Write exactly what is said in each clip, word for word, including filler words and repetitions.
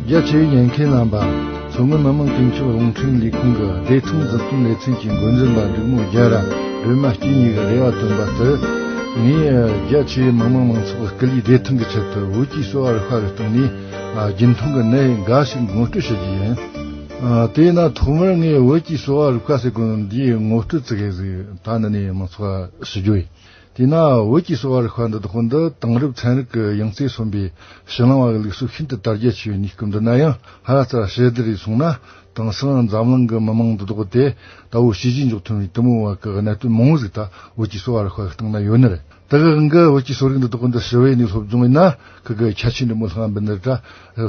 རྒྱ་ཆེའི་ཉན་མཁན་རྣམ་པ། མཚོ་སྔོན་མི་དམངས་དོན་གཅོད་རླུང་འཕྲིན་ལས་ཁང་གི་བདེ་ཐང་འཛིན་སྐྱོང་ལས་ཚན་གྱི་འགོ་འཛིན་པ་འབྲུག་མོ་རྒྱལ་ར་སྒྲོལ་མ་སྐྱིད་གཉིས་ཀྱི་རེ་བ་བཏོན་པ་ལྟར། ངས་རྒྱ་ཆེའི་མི་དམངས་མང་ཚོགས་ཀྱི་སྐུ་ལུས་བདེ་ཐང་གི་ཆེད་དུ་བོད་ཀྱི་གསོ་བ་རིག་པ་གི་སྟེང་ནས་རྒྱུན་མཐོང་གི་ནད་འགའ་ཞིག་ངོ་སྤྲོད་བྱེད་རྒྱུ་ཡིན། དེས་ན་ཐོག་མར་ངས་བོད་ཀྱི་གསོ་བ་རིག་པ་ཟེར་གོ་ནོ་འདིའི་ངོ་སྤྲོད་ཙི་གེ་ཟིག་ད་ནི་ནས་མང་ཚོགས་ཞུ་རྒྱུ་ཡིན། དེས་ན་བོད་ཀྱི་གསོ་བ་རིག་པ་འདི་དག་འདི་དེང་རབས་ཚན་རིག་གི་ཡང་རྩེར་སོན་པའི་ཕྱི་གླིང་བ་གི་ལུགས་སྲོལ་ཤིན་ཏུ་དར་རྒྱས་ཆེ་བའི་གནས་སྐབས་འདི་ན་ཡང་ཧ་ར་ཙ་ར་ཞེ་བདེ་རེད་སོང་ན། དེང་སང་འཛམ་གླིང་གི་མི་མང་འདི་དག་དེ་ད་བོད་ཤི་གཞིས་འཇོག་ཐུབ་པའི་དེ་མོ་བ་གི་གནད་དོན་མང་བོ་ཟིག་ད་བོད་ཀྱི་གསོ་བ་རིག་པ་གི་སྟེང་ན་ཡོད་ནི་རེད། དེ་གི་གི་བོད་ཀྱི་གསོ་རིག་འདི་དག་འདི་ཞི་བའི་ནས་སློབ་སྦྱོང་ཡིན་ན་གི་གི་ཁྱད་ཆོས་འདི་མོ་ལྷང་འབི་འདི་ད་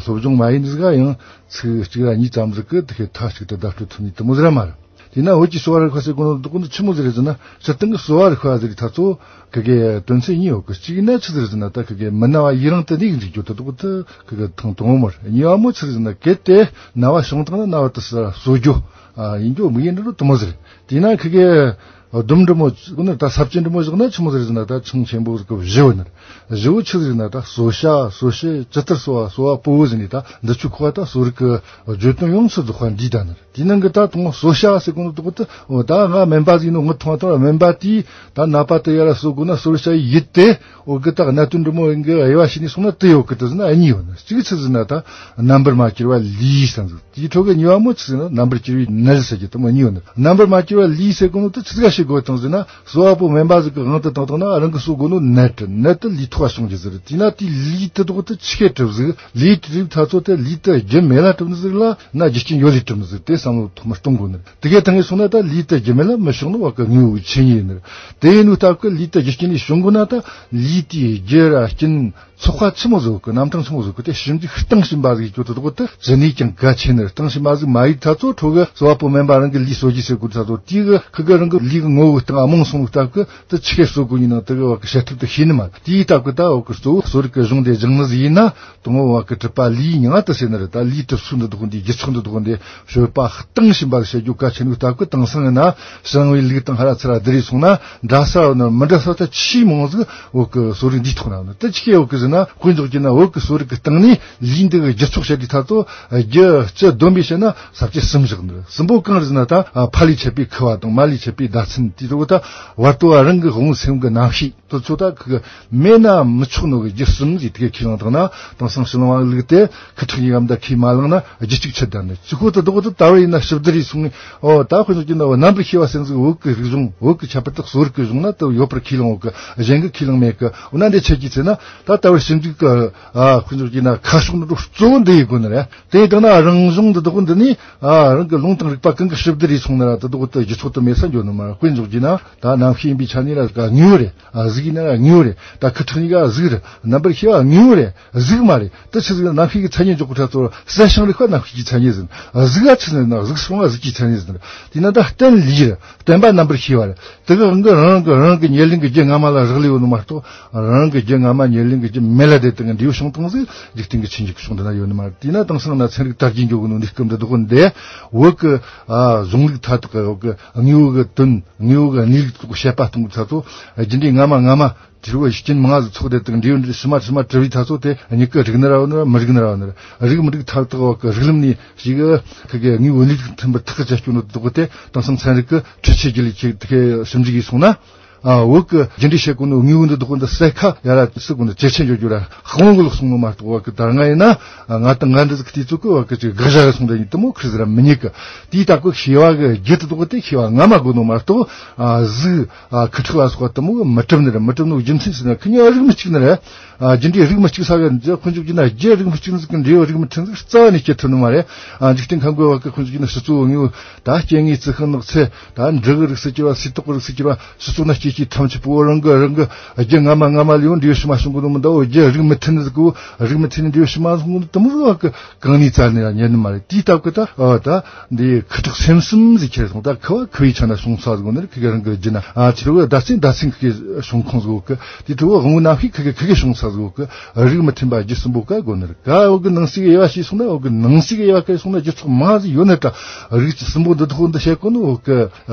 སློབ་སྦྱོང་མ་ཡིན་ཟིག་ག་ཡང་ཚིག་གཅིག་ར་གཉིས་ཙམ་ཟིག་གི་དེ་གི་མཐའ་གཅིག་ཏུ་བརྡ་སྤྲོད་ཐུབ་ནི་དེ་མོ་ཟིག་ར་མ་རེད། དེས་ན་བོད་ཀྱི་གསོ་བ་རིག་པ་ཟེར་གོ་ནོ་དེ་དག་འདི་ཆི་མོ་ཟིག་རེད་ཟེར་ན། སྤྱིར་བཏང་གི་གསོ་བ་རིག་པ་ཟེར་ད་ཚོ་གི་གི་དོན་ཚན་གཉིས་ཡོད་གི། གཅིག་ནི་ཆི་ཟིག་རེད་ཟེར་ན་ད་གི་གི་མི་ན་བ་ཡི་རང་དུ་གནས་འཇུག་རྒྱུ་དེ་དག་དེ་གི་གི་ཐེངས་དང་པོ་མ་རེད། གཉིས་པ་མོ་ཆི་ཟིག་རེད་ཟེར་ན་གལ་ཏེ་ན་བ་བྱུང་བཏང་ན་ན་བ་དེ་སུ་གསོ་རྒྱུ་ཡིན་རྒྱུ་དམིགས་ཡུལ་འདི་རུ་དེ་མོ་ཟིག་རེད། དེས་ན་གི་གི་ལྡུམ་འདྲ་མོ་ཀུན་ནི་ད་ས་བཅད་འདྲ་མོ་བཞག་ན་ཆི་མོ་ཟིག་རེད་ཟེར་ན་ད་ཆང་ཆེན་པོ་ཟིག་གི་བཞི་བོ་ནི་བཞི་བོ་ཆི་ཟིག་རེད་ན་ད་གསོ་བྱ་གསོ་བྱེད་ཇི་ལྟར་གསོ་བ་གསོ་བ་པོ་བོ་ཟེར་ནི་ད་འདི་ཆུ་ཁོ་བ་ད་གསོ་རིག་གི་བརྗོད་དོན་ཡོངས་སུ་རྫོགས་པ་འདི་ད་ནི། དེའི་ནང་གི་ད་དང་པོ་གསོ་བྱ་ཟེར་གོ་ནོ་དེ་དག་དེ་འོ་ད་ང་སྨན་པ་ཟིག་ཡིན་ནོ་ངི་མཐོང་བ་དང་སྨན་པ་དེས་ད་ནད་པ་དེ་ཡར་གསོ་དགོས་ན་གསོ་བྱ་ཡིད་དེ་འོ་གི་ད་གནད་དོན་འདྲ་མོ་ཡིན་གི་དབྱེ་བ་ཕྱེ་ནས་སོང་ན་དེ་ཡོད་གི། དེ་ཟེར་ན་གཉིས་ཡོད་ནི། གཅིག་ཆི་ཟེར་ན་ད་རྣམ་པར་མ་གྱུར་པ་ལུས་བསམ་ཟིག་དེའི་ཁྲོད་གི་གཉིས་པ་མོ་ཆི་ཟེར་ན་རྣམ་པར་གྱུར་པའི་ནད་ཟེར་གི་དེ་མོ་གཉིས་ཡོད་ནི། རྣམ་པར་མ་གྱུར་པ་ལུས་ཟེར་གོ་ནོ་དེ་ཆི་ཟིག་ག་ཤེས་དགོས་དང་ཟེར་ན། གསོ་བ་པོ་སྨན་པ་ཟིག་གི་དབང་དུ་བཏང་བཏང་ན་རང་གི་གསོ་དགོས་ནོ་ནད་དེ་ནད་དེ་ལུས་ཐོག་བྱུང་གི་ཟེར། དེས་ན་དེའི་ལུས་དེ་དག་དེ་ཆི་གེ་གྲུབ་ཟིག་ལུས་དེ་གྲུབ་ཐ་ཚོ་དེ་ལུས་དེ་རྒྱུ་མེད་ལ་གྲུབ་ནི་ཟིག་ལ་ན་རྒྱུ་རྐྱེན་ཡོད་ལས་གྲུབ་ནི་ཟིག་དེ་བསམ་བློ་ཐོག་མར་གཏོང་དགོས་ནི། དེ་གེ་ཐང་ངེ་སོང་ན་ད་ལུས་དེ་རྒྱུ་མེད་ལ་མི་བྱུང་ནི་བ་གི་དངོས་པོའི་ཆོས་ཉིད་ཡིན་ནི། དེ་ཡིན་ནོ་སྟབས་གི་ལུས་དེ་རྒྱུ་རྐྱེན་ལས་བྱུང་དགོས་ན་ད་ལུས་དེའི་རྒྱུ་ར་རྐྱེན་ཚོགས་པ་ཆི་མོ་ཟིག་གི་རྣམ་གྲངས་ཆི་མོ་ཟིག་གི་དེ་ཞིབ་འཇུག་གཏིང་ཟབ་པ་ཟིག་ཡོད་དོ་དག་དེ་ཇི་ནས་ཀྱང་གལ་ཆེ་ནི། གཏིང་ཟབ་པ་ཟིག་མ་ཡིན་ཐ་ཚོ་ཁྲོ་གི་གསོ་བ་པོ་སྨན་པ་རང་གི་ལུས་གསོ་རྒྱུ་ཟེར་དགོས་ཐ་ཚོ་དེའི་གི་ཁི་གི་རང་གི་ལུས་གི་ངོ་བོའི་སྟེང་རྨོངས་སོང་ནོ་སྟབས་གི་དེ་ཆི་གེ་གསོ་དགོས་ཡིན་ནང་དེ་གི་བ་གི་བཤད་ཐབས་དེ་ཤེས་ནི་མ་རེད། དེའི་སྟབས་གི་ད་བ་གི་གཙོ་བོ་གསོ་རིག་གི་གཞུང་དེ་སྦྱངས་ནི་ཟིག་ཡིན་ན། དང་པོ་བ་གི་གྲུབ་པ་ལུས་མྱང་ང་དུ་ཟེར་ནི་རེད། ད་ལུས་གྲུབ་ཚུལ་འདི་དག་འདི་རྒྱུ་ཚོགས་འདི་དག་འདི་སྤྱོད་པ་གཏིང་ཟབ་པ་ཟིག་བཤད་རྒྱུ་གལ་ཆེ་ནོ་སྟབས་གི་དེང་སང་ཡིན་ན་ཞང་བའི་ལུགས་དང་ཧ་ར་ཚུར་ར་བསྡུར་རེ་སོང་ན་འདྲ་ས་ནི་མི་འདྲ་ས་ད་ཆེས་མང་ཟིག་བོད་གི་གསོ་རིག་འདིའི་ཐོག་ན་ནི། དེ་ཆི་གེ་བོད་གི་ཟེར་ན་དཔེ་འཇོག་རྒྱུ་ན་བོད་གི་གསོ་རིག་གི་སྟེང་ནས་ལུས་འདི་གི་རྒྱུ་ཚོགས་བཤད་དུས་ཐ་ཚོ་རྒྱུ་སྤྱི་བསྡོམས་པས་བཤད་ན་ས་བཅད་གསུམ་བཞག་ནི། གསུམ་པོ་གང་རེད་ཟེར་ན་ད་ཕ་ལས་མཆེད་པའི་ཁུ་བ་དང་མ་ལས་མཆེད་པའི་ཟླ་མཚན་དེ་ཚོ་ད་བར་དོ་བ་རང་གི་དབང་སེམས་གི་རྣམ་ཤེས། དེ་ཚོ་ད་ཁི་མེད་ན་མི་ཆོག་ནོ་གི་རྒྱུ་གསུམ་ཟིག་དེ་གི་ཁས་བླངས་བཏང་ན། དེང་སང་ཕྱི་གླིང་བ་ལུགས་དེ་ཁི་ཕྲག་གཉིས་ཀ་མ་ད་ཁས་མ་བླངས་ན་རྒྱུ་གཅིག་ཆད་ད་ནི། ཅི་ཁོ་ད་དོག་ད་ད་བར་ཡིན་ན་ཞིབ་བསྡུར་ཡིས་སོང་ངས་ཨོ་ད་དཔེ་འཇོག་རྒྱུ་ན་བ་རྣམ་པར་ཤེས་པ་སེམས་ཟིག་བོད་གི་རིག་གཞུང་བོད་གི་ཁྱད་པར་དུ་གསོ་རིག་གི་གཞུང་ན་ད་ཡོད་པར་ཁས་བླངས། བོད་གི་གཞན་གི་ཁས་བླངས་མེད་གི། འོ་ན་འདི་ཆད་ཀྱི་ཚེ་ན་ད་ད་བར་ཞིབ་འཇུག་གི་ཨ་དཔེ་འཇོག་རྒྱུ་ན་ཁ་ཕྱོགས་འདི་གཙོ་བོ་འདི་ཡི་དགོས་ནི་རེད། དེ་ཡིན་དང་ན་རང་གཞུང་འདི་དག་འདི་ནི་ཨ་རང་གི་ལུང་དང་རིགས་པ་གང་གི་ཞིབ་བསྡུར་ཡིས་སོང་ན་ར་ད་དོག་ད་རྒྱུ་ཚོགས་དུ་མེད་ས་འགྱོ་ནི་མ་རེད། དཔེ་འཇོག་རྒྱུ་ན། ད་རྣམ་ཤེས་ཡིན་པའི་ཆ་ནས་ལ་དགའ་དངོས་པོ་རེད། ཨ་གཟུགས་ཡིན་ན་ལ་དངོས་པོ་རེད། ད་ཁུ་ཁྲག་གཉིས་ཀ་གཟུགས་རེད། རྣམ་པར་ཤེས་པ་དངོས་པོ་རེད། གཟུགས་མ་རེད། དེ་ཆི་ཟིག་རྣམ་ཤེས་ཀྱི་མཚན་ཉིད་འཇོག་གི་ཐ་ཚོ་གསལ་བྱང་རིག་པ་རྣམ་ཤེས་ཀྱི་མཚན་ཉིད་ཟིན། གཟུགས་ཨ་ཆི་ཟིན་ན་གཟུགས་སོང་ང་གཟུགས་ཀྱི་མཚན་ཉིད་ཟིན། དེས་ན་ད་རྟེན་ལུས་རེད། བརྟེན་པ་རྣམ་པར་ཤེས་པ་རེད། དེ་གི་དབང་གིས་རང་གི་རང་གི་ཉེར་ལེན་གྱི་རྒྱུ་སྔ་མ་ལ་རག་ལས་ཡོད་ནི་མ་གཏོགས། རང་གི་རྒྱུ་སྔ་མ་ཉེར་ལེན་གྱི་རྒྱུ་མེད་ལ་དེ་དང་འབྲས་བུ་བྱུང་སྟངས་ཟིག་འཇིག་རྟེན་གྱི་ཆོས་འཇིག་གི་གཞུང་འདི་ན་ཡོད་ནི་མ་རེད། དེས་ན་དེང་སང་ན་ཚན་རིག་དར་རྒྱས་འགྱོ་གི་ནོ་འདི་སྐབས་འདི་དག་འདི་བོད་གི་ཨ་གཞུང་ལུགས་མཐའ་དག་གི་བོད་གི་དངོས་པོ་གི་དོན། དངོས་པོ་གི་གནས་ལུགས་དག་བཤད་པ་གཏོང་གི་ཚ་ཚོ་རྒྱུ་འབྲས་སྔ་མ་སྔ་མ་དེ་བོ་རྐྱེན་མང་ཟིག་ཚོགས་དེ་དང་འབྲས་བུ་འབྲས་ཕྱི་མ་ཕྱི་མ་གྲུབ་པའི་ཚ་ཚོ་དེ་མྱི་གི་རིག་ནི་ར་བ་ནི་ར་མི་རིག་ནི་ར་བ་ནི་ར་རིག་མི་རིག་མཐའ་དག་བོད་གི་རིགས་ལམ་ནས་ཞིག་གི་དངོས་པོ་གནས་ལུགས་མཐུན་པར་ཐག་གི་བཅད་སྐྱོ་ནོ་དག་དེ་དེང་སང་ཚན་རིག་གི་འཕྲུལ་ཆས་བརྒྱུད་ལས་ཀྱི་དེ་གི་ཞིབ་འཇུག་ཡིས་སོང་ན། ཨ་བོད་གི་རྒྱུ་འབྲས་བཤད་གོ་ནོ་དངོས་པོ་འདི་དག་འདི་གསལ་ཁ་ཡ་ར་སི་གོ་ནོ་ཇེ་ཆེ་འགྱོ་རྒྱུ་ར་དཔང་གི་ལོག་སོང་ནོ་མ་གཏོགས་བ་གི་ད་ང་ཡིན་ན་ང་དང་ང་འདྲ་ཟིག་དེ་ཚོ་གི་བ་གི་ཅིག་དགག་བྱ་རེ་སོང་དེ་ཡིན་དེ་མོ་ཁིར་ཟིག་ར་མི་ཉན་གི། དེའི་སྟབས་གི་ཤེས་པ་གི་རྒྱུ་དེ་དག་དེ་ཤེས་པ་སྔ་མ་དགོས་ནོ་མ་གཏོགས་ཨ་གཟུགས་ཨ་ཁུ་ཁྲག་ལ་སོགས་པ་དེ་མོ་གི་མི་གྲུབ་ནི་རེད། མི་གྲུབ་ནོ་རྒྱུ་མཚན་ཟེར་ན་ཁི་གཉིས་རིགས་མི་གཅིག་ནི་རེད། ཨ་རྒྱུ་འབྲས་རིགས་མི་གཅིག་ས་གི་འཇོག་ཁོ་འཇོག་རྒྱུ་ན་རྒྱུ་རིགས་མི་གཅིག་ནི་ཟིག་གི་འབྲས་བུ་རིགས་མི་མཐུན་ཟིག་རྩ་བ་ནས་སྐྱེ་ཐུབ་ནི་མ་རེད། ཨ་འཇིག་རྟེན་ཁམས་གི་བ་གི་ཁོ་འཇོག་རྒྱུ་ན་སྤྱི་གཙོ་བོ་དངོས་པོ་ད་རྐྱེན་ངན་རྩི་ཤིང་ནགས་ཚལ་ད་འབྲུ་གི་རིགས་སུ་གྱུར་བ་སིལ་ཏོག་གི་རིགས་སུ་གྱུར་བ་སྤྱི་གཙོ་ན་སྐྱེ་ཤི་ཐམས་ཅད་པོ་རང་གི་རང་གི་རྒྱུ་སྔ་མ་སྔ་མ་ལས་ཡང་འབྲས་བུ་ཕྱི་མ་བྱུང་གི་ནོ་མི་འདའོ། རྒྱུ་རིགས་མི་མཐུན་ནི་ཟིག་གོ་རིགས་མི་མཐུན་ནི་འབྲས་བུ་ཕྱི་མ་བྱུང་གི་ནོ་དེ་མོ་ཟིག་བ་གི་གང་ནས་བཙལ་ནས་ཡང་རྙེད་ནི་མ་རེད། དེའི་སྟབས་གི་ད་ཨ་ད་འདི་ཁུ་ཁྲག་སེམས་གསུམ་ཟིག་ཁྱེར་སོང་། ད་ཁུ་བ་ཁུ་བའི་ཆ་ན་བྱུང་ས་ཟིག་གོ་ནི་རེད། ཁུ་གི་རང་གི་རྒྱུ་ན་ཨ་ཆི་རུ་ཟླ་མཚན་ཟླ་མཚན་གི་བྱུང་ཁུངས་ཟིག་གོ་གི། དེ་ཁྲོ་བོ་དབང་པོ་རྣམ་ཤེས་ཁུ་གི་ཁུ་གི་བྱུང་ས། ཟིག་གི་རིགས་མི་མཐུན་པ་རྒྱུ་གསུམ་པོ་ཀ་དགོས་ནི་རེད། ཀ་འོག་གི་ནང་གསེས་ཀྱི་དབྱེ་བ་ཤེས་སོང་ན། འོག་གི་ནང་གསེས་ཀྱི་དབྱེ་བ་ཀ་ཤེས་སོང་ན་རྒྱུ་ཚོགས་མང་ཟིག་ཡོད་ནི་ད། རིགས་གསུམ་པོ་འདི་དག་འདི་བཤད་གོ་ནི་འོག་གི་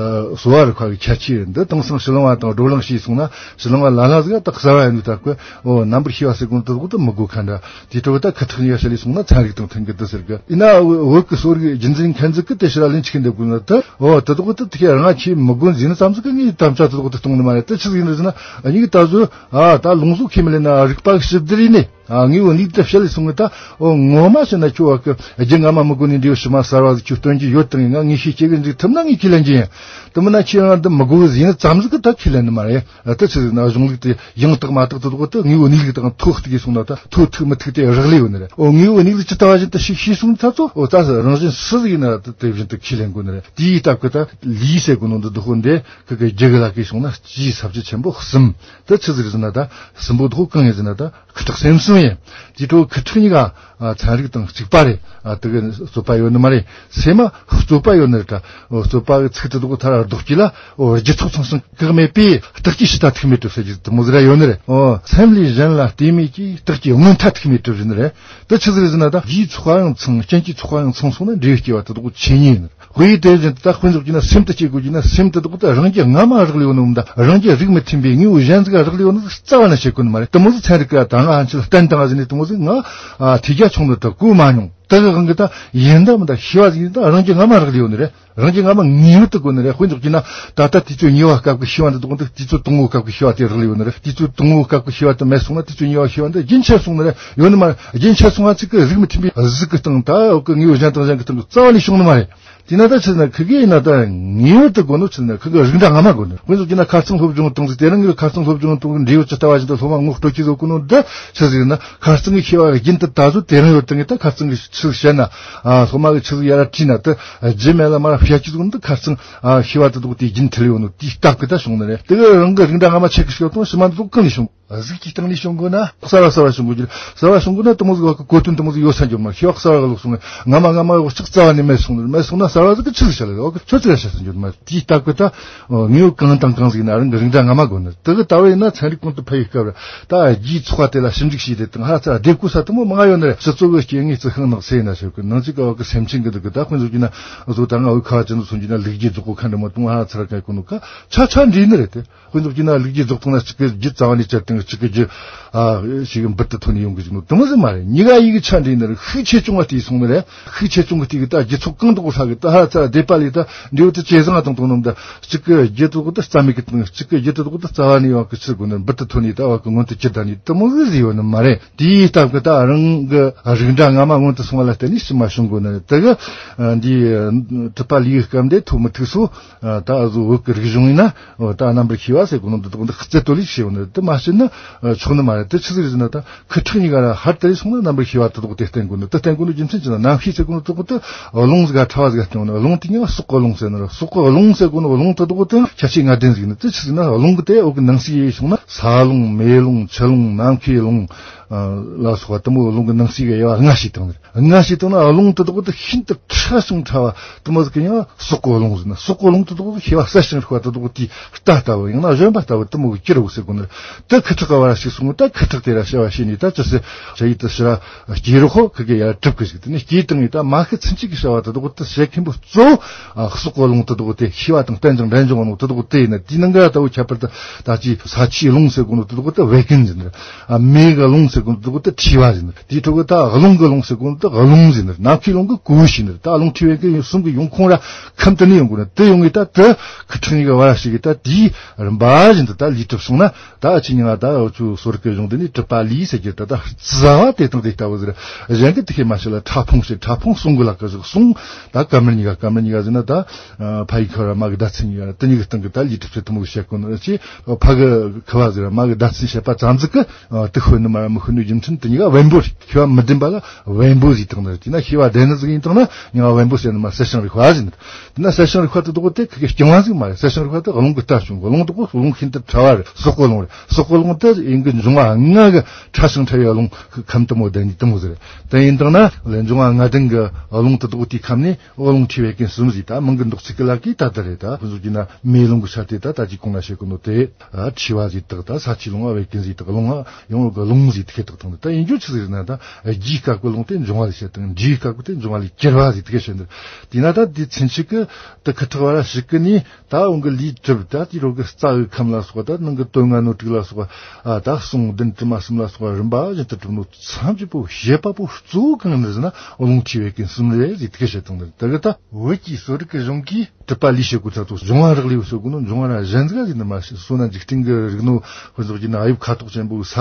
གསོ་བ་རིག་པ་གི་ཁྱད་ཆོས་འདི་དེང་སང་ཕྱི་གླིང་བ་དང་བགྲོ་གླེང་བྱས་སོང་ན། ཕྱི་གླིང་བ་ལ་ལ་ཟིག་ད་གསར་བ་ཡིན་ནི་ད་ཀོ། འོ་རྣམ་པར་ཤེས་པ་ཟེར་གོ་ནི་དེ་དག་འདི་མི་དགོས་ཁ་འདྲ། དེ་འཕྲོ་ད་ཁུ་ཐག་གཉིས་ཀ་བཤད་ལས་སོང་ན་ཚན་རིག་དང་མཐུན་གི་འདི་ཟེར་གི། ཡིན་ན་བོད་ཀྱི་གསོ་རིག་རྒྱུན་འཛིན་མཁན་ཟིག་གི་དེ་ཕྱིར་ལན་ཆིག་འདེབས་དགོས་ན་ད། འོ་དེ་དག་འདི་དེ་ཁྱེད་རང་ང་ཁྱེད་མི་དགོས་ཟེར་ནི་ཙམ་ཟིག་གི་ངས་དམ་བཅའ་དེ་དག་འདི་གཏོང་ནི་མ་རེད། དེ་ཆི་ཟིག་ཡིན་ཟེར་ན། ཨ་ནི་གི་ད་གཟོད་ཨ་ད་ལུང་གཟུགས་ཁས་མི་ལེན་ན་རིག་པ་གི་ཞིབ་བསྡུར་ཡིན་ནི། ཨ་ངས་འོ་ནི་ད་བཤད་ལས་སོང་གི་ད། འོ་ངོ་མ་བཤད་ན་ཁྱོད་བ་གི་རྒྱུ་སྔ་མ་མི་དགོས་ནི་འདྲེ་བ་ཕྱི་མ་གསར་བ་ཟིག་ཁྱོད་སྟོན་གྱི་ཡོད་དང་། ཡིན་ན་ངས་ཤེས་སྐྱེ་གི་འཇུག་ཐུབ་ན་ངས་ཁས་ལེན་གྱི་ཡིན། དེ་མིན་ན་ཁྱེད་རང་འདི་མི་དགོས་ཟེར་ནི་ཙམ་ཟིག་གི་ད་ཁས་ལེན་ནི་མ་རེད། ཨ་ད་ཆི་ཟིག་ན་གཞུང་ལུགས་དེ་ཡང་དག་མ་དག་ཏུ་དགོས་ཏེ། དངོས་པོ་གནས་ལུགས་དང་ཐོག་ཐུག་གིས་སོང་ན་ད་ཐོག་ཐུག་མི་ཐུག་དེ་རག་ལས་ཡོད་ནི་རེད། འོ་དངོས་པོ་གནས་ལུགས་ཇི་ལྟ་བ་བཞིན་དུ་ཤེས་ཤེས་སོང་ཚར་ཚོ། འོ་ད་རང་བཞིན་སུ་ཟིག་ཡིན་ན་ད་དེ་བཞིན་དུ་ཁས་ལེན་དགོས་ནི་རེད། དེའི་སྟབས་ཀྱིས་ད་ལུས་ཟེར་གོ་ནོ་འདི་དག་འདི་ཁི་གི་རྒྱུད་ཀྱི་ལ་ཀའི་སོང་ན་སྤྱིའི་ས་བཅུད་ཆེན་པོ་གསུམ། ད་ཆི་ཟིག་ཟིན་ན་ད་གསུམ་པོ་དག་གང་ཡིན་ཟིན་ན་ད་ཁུ་ཁྲག་སེམས་གསུམ་ཡིན། དེ་འཕྲོ་ཁུ་ཁྲག་གཉིས་ཀ་ཚན་རིག་དང་གཅིག་པ་རེད། ཨ་དེ་གི་རྩོད་པ་ཡོད་ནི་མ་རེད། སེམས་མ་རྩོད་པ་ཡོད་ནི་རེད་ད། འོ་རྩོད་པ་གི་ཚིག་དེ་དག་ཐར་ལྡོག་གི་ལ། འོ་རྒྱུ་ཚོགས་ཚང་ཞིང་བཀག་མེད་པས། རྟགས་ཀྱི་ཕྱི་མཐའ་ཐུག་མེད་གྲུབ་ཟེར་རྒྱུ་དེ་མོ་ཟིག་ར་ཡོད་ནི་རེད། འོ་སེམས་ལས་གཞན་ལ་ལྟོས་མེད་ཀྱིས། རྟགས་ཀྱི་སྔོན་མཐའ་ཐུག་མེད་གྲུབ་ཟེར་ནི་རེད། དེ་ཆི་ཟིག་རེད་ཟེར་ན་ད་རྒྱུའི་ཚོགས་པ་ཡང་ཚང་། རྐྱེན་གྱི་ཚོགས་པ་ཡང་ཚང་སོང་ན་འབྲས་བུ་སྐྱེ་བ་དེ་དག་ཆོས་ཉིད་ཡིན་ནི་རེད། དཔེ་དེ་བཞིན་དུ་ད་དཔེ་འཇོག་རྒྱུ་ན་སེམས་དེ་སྐྱེ་དགོས་རྒྱུ་ན། སེམས་དེ་དག་ད་རང་རྒྱུད་སྔ་མ་རག་ལས་ཡོད་ནོ་མིན་ད། རང་རྒྱུད་རིགས་མི་མཐུན་པའི་དངོས་པོ་གཞན་ཟིག་རག་ལས་ཡོད་ནོ་རྩ་བ་ནས་བཤད་གོ་ནི་མ་རེད། དེ་མོ་ཟིག་ཚན་རིག་ག་ད་ང་ཧན་ཆི་ལ་བསྟན་བཏང་ཟིན་ནས་དེ་མོ་ཟིག་ང་ཨ་ཐེ་རྒྱ་ཆུང་ནི་ད་གོ་མ་མྱོང་། དེ་གི་དབང་གིས་ད་ཡིན་ད་མིན་ད་ཤེས་པ་ཟིག་ཡིན་ད་རང་རྒྱུད་སྔ་མ་རག་ལས་ཡོད་ནི་རེད། རང་རྒྱུད་སྔ་མ་ངེས་པར་དུ་དགོས་ནི་རེད། དཔེ་འཇོག་རྒྱུ་ན་ད་ལྟ་དུས་ཚོད་ཉེ་བ་སྐབས་ཀྱི་ཤེས་པ་འདི་དག་འདི་དུས་ཚོད་དང་པོའི་སྐབས་ཀྱི་ཤེས་པ་དེ་རག་ལས་ཡོད་ནི་རེད། དུས་ཚོད་དང་པོའི་སྐབས་ཀྱི་ཤེས་པ་དེ་མེད་སོང་ན་དུས་ཚོད་ཉེ་བའི་ཤེས་པ་འདི་རྒྱུན་ཆད་སོང་ནི་རེད། ཡོད་ནི་མ་རེད། རྒྱུན་ཆད་སོང་བ་ཅིག་གི་རིགས་མི་མཐུན་པའི་གཟུགས་ཀྱི་སྟེང་ད་འོག་གི་དངོས་པོ་གཞན་དང་གཞན་གྱི་སྟེང་གི་རྩ་བ་ནས་བྱུང་ནི་མ་རེད། དེས་ན་ད་ཆི་ཟེར་ན་ཁི་གེ་ཡིན་ན་ད་ངེས་པར་དུ་དགོས་ནོ་ཆི་ཟེར་ན་ཁི་གེ་རིགས་འདྲ་སྔ་མ་དགོས་ནི། དཔེ་འཇོག་རྒྱུ་ན་ཁ་རྩང་སློབ་སྦྱོང་གཏོང་ཟིག་དེ་རིང་གི་ཁ་རྩང་སློབ་སྦྱོང་གཏོང་གི་འབྲས་བུ་ཇི་ལྟ་བ་བཞིན་དུ་སློབ་མ་ངོ་སྤྲོད་ཀྱི་བཟོ་གོ་ནོ་འདི་ཆི་ཟིག་ན་ཁ་རྩང་གི་ཤེས་པ་རྒྱུན་དུ་ད་གཟོད་དེ་རིང་ཡོད་དེ་ངས་ད་ཁ་རྩང་གི་ཆི་ཟིག་བཤད་ན། ཨ་སློབ་མ་གི་ཆི་ཟིག་ཡར་ར་དྲིས་ན་ད་རྒྱུ་མེད་ལ་མར་ར་བཤད་ཀྱི་བཟོ་གོ་ནོ་འདི་ཁ་རྩང་ཨ་ཤེས་པ་དེ་དག་དེ་རྒྱུན་མཐུད་ལས་ཡོད་ནོ་དེའི་སྟབས་ཀྱིས་ད་བྱུང་ནི་རེད། དེ་གི་རང་གི་རིགས་འདྲ་སྔ་མ་ཆེ་གི་ཤོད་དང་ཕྱི་མ་འདི་ཚོ་གང་ནས་བྱུང་། གཟུགས་ཀྱི་སྟེང་ནས་བྱུང་དགོས་ན། གསར་བ་གསར་བ་བྱུང་དགོས་རྒྱུ་རེད། གསར་བ་བྱུང་དགོས་ན་དེ་མོ་ཟིག་བ་གི་གོ་དོན་དེ་མོ་ཟིག་ཡོད་ས་འགྱུར་མ་རེད། ཤེས་པ་གསར་བ་གི་ལོག་སོང་ངས་སྔ་མ་སྔ་མ་བ་ཅིག་རྩ་བ་ནས་མེད་སོང་ནི་རེད། མེད་སོང་ན་གསར་བ་ཟིག་གི་ཆི་ཟིག་བྱ་ལ་རེད། བ་གི་ཆོ་ཆི་ཟིག་བྱ་ས་འགྱུར་མ་རེད། དེའི་སྟབས་ཀྱིས་ད་དངོས་པོ་གང་དང་གང་ཟིག་ཡིན་ན་རང་གི་རིགས་འདྲ་སྔ་མ་དགོས་ནི་རེད། དེ་གི་ད་བ་ཡིན་ན་ཚན་རིག་གོང་དུ་འཕེལ་བའི་སྐབས་རེད། ད་རྒྱུའི་ཚོགས་པ་དེ་ལ་ཞིབ་འཇུག་བྱས་ཏེ་དང་ཧ་ཚ་སྡེབ་བཀོད་ས་དེ་མོ་མང་ཡོད་ནི་རེད། སྤྱི་ཚོགས་ཀྱི་སྐྱེ་དངོས་རྩི་ཤིང་ནགས་ཚལ་ཡིན་ན་ཞོག་གི་ནང་གཅིག་གི་བ་གི་སེམས་ཅན་གི་འདུག་གི་ད་དཔེ་འཇོག་རྒྱུ་ན་བཟོ་ད་ང་འུ་ཁ་བ་ཅན་དུ་སོང་རྒྱུ་ན་ལུག་རྒྱུ་རྫོགས་པོ་ཁ་འདྲ་མོ་དང་ཧ་ཚ་ར་ག་གོ་ནོ་ཀ་ཆ་ཆ་འདྲེས་ནི་རེད་དེ། དཔེ་འཇོག་རྒྱུ་ན་ལུག་རྒྱུ་རྫོགས་བཏང་ན་གཅིག་གི་རྒྱུ་རྩ་བ་ནས་བཅད་དང་གཅིག་གི་རྒྱུ་ཨ་ཞིག་འབུར་དུ་ཐོན་ནས་ཡོང་གི་ཅིག་ནོ་དེ་མོ་ཟིག་མ་རེད། གཉིས་ཀ་ཡི་གི་ཆ་འདྲེས་ནི་རེད། ཤུགས་ཆེ་ཆུང་བ་དེ་སོང་ནི་རེད། ཤུགས་ཆེ་ཆུང་གི་དེ་གི་ད་རྒྱུ་ཚོགས་གང་དུ་ཧྲ་གི་ད་ཧ་ཚ་སྡེབ་པ་ལས་ད་འདྲེ་བོ་དེ་ཇེ་བཟང་དང་གཏོང་ནོ་ད་གཅིག་གི་རྒྱུ་དེ་གོ་ད་རྩ་མེད་གི་དང་གཅིག་གི་རྒྱུ་དེ་གོ་ད་རྩ་བ་ནས་ཡོང་གི་ཆི་དགོས་ནི་འབུར་དུ་ཐོན་ནས་ད་བ་གི་སྔོན་དུ་ཅི་ད་ནི་དེ་མོ་ཟིག་ཟིག་ཡོད་ནི་མ་རེད། དེའི་སྟབས་ཀྱིས་ད་རང་གི་རིགས་འདྲ་སྔ་མ་སྔོན་དུ་སོང་བ་ལ་བརྟེན་ནས་ཕྱི་མ་བྱུང་དགོས་ནི་རེད། དེ་གི་འདི་གྲུབ་པ་ལུས་ཀྱི་སྐབས་འདི་ཐུག་མི་ཐུག་སོ། ད་གཟོད་བོད་ཀྱི་རིག་གཞུང་ཡིན་ན། ད་རྣམ་པར་ཤེས་པ་ཟེར་གོ་ནོ་འདི་དག་འདི་རྩལ་བཏོན་ལས་ཤེས་ཡོང་ནི་དེ་མ་ཤེས་ན་ཆོག་ནི་མ་རེད། དེ་ཆི་ཟིག་རེད་ཟེར་ན་ད་ཁུ་ཁྲག་གཉིས་ཀ་ར་ཧར་དེ་རེ་སོང་ན་རྣམ་པར་ཤེས་པ་དེ་དག་དེ་བསྟན་དགོས་ནི་དེ་བསྟན་དགོས་ནི་རྒྱུ་མཚན་ཅི་ན་རྣམ་ཤེས་ཟེར་གོ་ནོ་དེ་དག་དེ་རླུང་ཟིག་ག་ཕྲ་བ་ཟིག་ག་བསྟན་ཡོང་ནི། རླུང་དེ་གཉིས་ཀ་སྲོག་གི་རླུང་ཟེར་ནི་རེད། སྲོག་གི་རླུང་ཟེར་གོ་ནོ་རླུང་དེ་དག་དེ་ཁྱད་ཆོས་ལྔ་ལྡན་ཟིག་ནི་དེ་ཆི་ཟིག་ན་རླུང་གི་དེ་འོག་གི་ནང་གསེས་ཡེ་སོང་ན་ས་རླུང་མེ་རླུང་ཆུ་རླུང་ནམ་མཁའི་རླུང་ལ་སོགས་པ་དེ་མོ་རླུང་གི་ནང་གསེས་ཀྱི་དབྱེ་བ་ལྔ་ཞིག་བཏང་ནི་རེད། ལྔ་ཞིག་བཏང་ན་རླུང་དེ་དག་དེ་ཤིན་ཏུ་ཕྲ་ཞིང་ཕྲ་བ་དེ་མོ་ཟིག་གི་ཡང་སྲོག་གི་རླུང་ཟེར་ན། སྲོག་གི་རླུང་དེ་དག་དེ་ཤེས་པ་གསལ་ཞིང་ཧྲིལ་བ་དེ་དག་དེའི་རྟ་ལྟ་བུ་ཡང་ན་གཞོན་པ་ལྟ་བུ་དེ་མོ་གི་སྐྱུར་བོ་ཟེར་གོ་ནི་རེད། དེ་ཁུ་ཁྲག་གི་བར་ཞིག་སོང་ད་ཁུ་ཁྲག་དེ་ར་ཤེས་པ་ཤེས་ནས་ད་ཅི་ཟེར་ཞ་ཡི་དེ་ཕྱི་ར་སྐྱེས་རོགས་ཧོ་ཁི་གེ་ཡར་གྲུབ་གི་ཟིག་དེ་ནས་སྐྱེས་དང་ཡི་ད་མ་ཤི་ཚུན་ཆད་ཀྱི་བྱ་བ་དེ་དག་དེ་བྱེད་མཁན་པོ་གཙོ་བོ་སྲོག་གི་རླུང་དེ་དག་དེ་ཤེས་པ་དང་རྟེན་ཅིང་འབྲེལ་འབྱུང་བ་ནོ་དེ་དག་དེ་ཡིན་ན། དེའི་ནང་གི་ལྟ་བུ་ཁྱད་པར་དུ་ད་ཅི་ས་ཆུའི་རླུང་ཟེར་གོ་ནོ་དེ་དག་དེ་བད་ཀན་ཟེར་ནི་རེད། མེ་གི་རླུང་ཟེར་གོ་ནོ་དེ་དག་དེ་མཁྲིས་པ་ཟེར་ནི་རེད། དེའི་ཁྲོད་ཀྱི་ད་རླུང་གི་རླུང་ཟེར་གོ་ནོ་དེ་རླུང་ཟེར་ནི་རེད། ནམ་མཁའི་རླུང་གི་གོ་ཞིག་ནི་རེད། ད་རླུང་མཁྲིས་པའི་གི་གསུམ་གི་ཡོང་ཁུངས་ར་ཁམས་དེ་ནས་ཡོང་གོ་ནི་དེ་ཡོང་གི་ད་དེ་ཁུ་ཁྲག་གཉིས་ཀ་བར་ཞིག་གི་ད་དེའི་རིམ་པ་བཞིན་དུ་ད་ལུས་གྲུབ་སོང་ན། ད་ཨ་ཅི་ཉི་མ་ད་འུ་ཆོ་གསོ་རིག་གི་གཞུང་འདི་ནས་གྲུབ་པ་ལུས་ཟེར་གྱི་ད་ད་རྩ་བ་དེ་དང་དེ་ལྟ་བུ་ཟེར། གཞན་གྱི་དེ་ཤེས་མ་ཤེས་ལ་ཕྲ་ཕུང་ཟེར། ཕྲ་ཕུང་གསུང་གི་ལ་ཀ་ཟེར། གསུང་ད་ཀ་མར་གཉིས་ཀ་ཀ་མར་གཉིས་ཀ་ཟེར་ན་ད་ཕ་ཡི་ཁུ་བ་ར་མ་གི་ཟླ་མཚན་གཉིས་ཀ་ར་དེ་གཉིས་ཀྱི་སྟེང་གི་ད་ལུས་གྲུབ་ཟེར་དེ་མོ་གི་བཤད་གོ་ནི་ཅི་ཕ་གི་ཁུ་བ་ཟེར་ར་མ་གི་ཟླ་མཚན་བཤད་པ་ཙམ་ཟིག་གི་དེ་ཤོད་ནི་མ་ར་མི་ ཁོ་ནི་རྒྱུ་མཚན་དེ་གཉིས་ཀ་བེམ་པོ་རེད། ཤེས་པ་མི་ལྡན་པ་ལ་བེམ་པོ་ཟེར་བཏགས་ནི་རེད། དེས་ན་ཤེས་པ་ལྡན་ནི་ཟིག་ཡིན་བཏང་ན་མྱིང་ང་བེམ་པོ་ཟེར་ནི་མ་གསལ་བྱང་རིག་པ་ཟེར་ནི་རེད། དེས་ན་གསལ་བྱང་རིག་པ་དེ་དག་དེ་ཁི་གི་རྐྱང་བ་ཟིག་མ་རེད། གསལ་བྱང་རིག་པ་དེ་རླུང་གི་ལྟ་བྱུང་གི། རླུང་དེ་དག་རླུང་ཤིན་ཏུ་ཕྲ་བ་རེད། སྲོག་གི་རླུང་རེད། སྲོག་གི་རླུང་དེ་དབྱིངས་ཀྱི་འབྱུང་བ་ལྔ་གི་ཕྲ་ཞིང་ཕྲ་བའི་རླུང་ཁམས་དེ་མོ་ལྡན་གྱི་དེ་མོ་ཟིག་རེད། དེ་ཡིན་བཏང་ན་ལས་འབྱུང་བ་ལྔ་ལྡན་གྱི་རླུང་དེ་དག་དེའི་ཁམས་ནས་རླུང་མཁྲིས་བད་ཀན་གསུམ་ཟིག། ད་མིང་གི་འདོགས་ཚིག་གི་ལ་ཀི་ད་དེ་རེད། ད་ཁོ་ཚོ་གྱིས་ན་མེ་རླུང་གི་ཆ་དེ་ད་ད་ཅིག་གོང་ལ་བཤད་གོ་ནོ་དེ། ཨ། མཁྲིས་པ་ཟེར་དག་ད་ས་མཁྲིས་ལོང་བ་བད་ཀན་ཟེར་དག་རླུང་ང་ཡང་གི་རླུང་ཟེར་དག་ཁེ་དག་བཏང་། ད་ཡིན་རྒྱུ་ཆི་ཟིག་ཟེར་ན་ད་རྒྱུའི་སྐབས་ཀྱི་རླུང་དེ་འབྱུང་བ་ལས་བྱེད་དང་། འབྲས་བུའི་སྐབས་ཀྱི་དེ་འབྱུང་བ་ལས་གྱུར་པ་ཟེར་དག་བཤད་འདུག། དེས་ན་ད་དེ་ཚུན་ཆད་ཀྱི་དེ་ཁི་ཁྲག་བ་ར་ཞིག་གི་ནི་ད་འོང་གི་ལུས་གྲུབ། ད་དེ་རོ་གི་རྩ་བའི་ཁམས་ལ་སོགས་པ། ད་ནང་གི་དོན་ལྔ་སྣོད་དྲུག་ལ་སོགས་པ། ཨ། ད་གསུང་བདུན་དྲི་མ་གསུམ་ལ་སོགས་པ་རིམ་པ་བཞིན་དུ་གྲུབ་ནོ་ཐམས་ཅད་པོ་བྱེད་པ་པོ་གཙོ་བོ་གང་ནི་ཟེར་ན་རླུང་མཁྲིས་བད་ཀན་གསུམ་རེད་ཟེར་དག་བཤད་བཏང་ནི་རེད། དེ་གི་ད་བོད་ཀྱི་གསོ་རིག་གི་གཞུང་གིས་གྲུབ་པ་ལུས་བྱེད་སྒོ་ཚ་ཚོ་འབྱུང་བ་རག་ལས་ཡོད་ཟེར་གོ་ནོ། འབྱུང་བ་ར་གཞན་ཟིག་ཟེར་ནི་མ་ཤེས། བསོད་ནམས་འཇིག་རྟེན་གྱི་རིག་ནོ་ཁོ་ཚོ་གྱིས་ན་ཨ་ཡུབ་ཁ་དོག་ཅན་པོ་ས་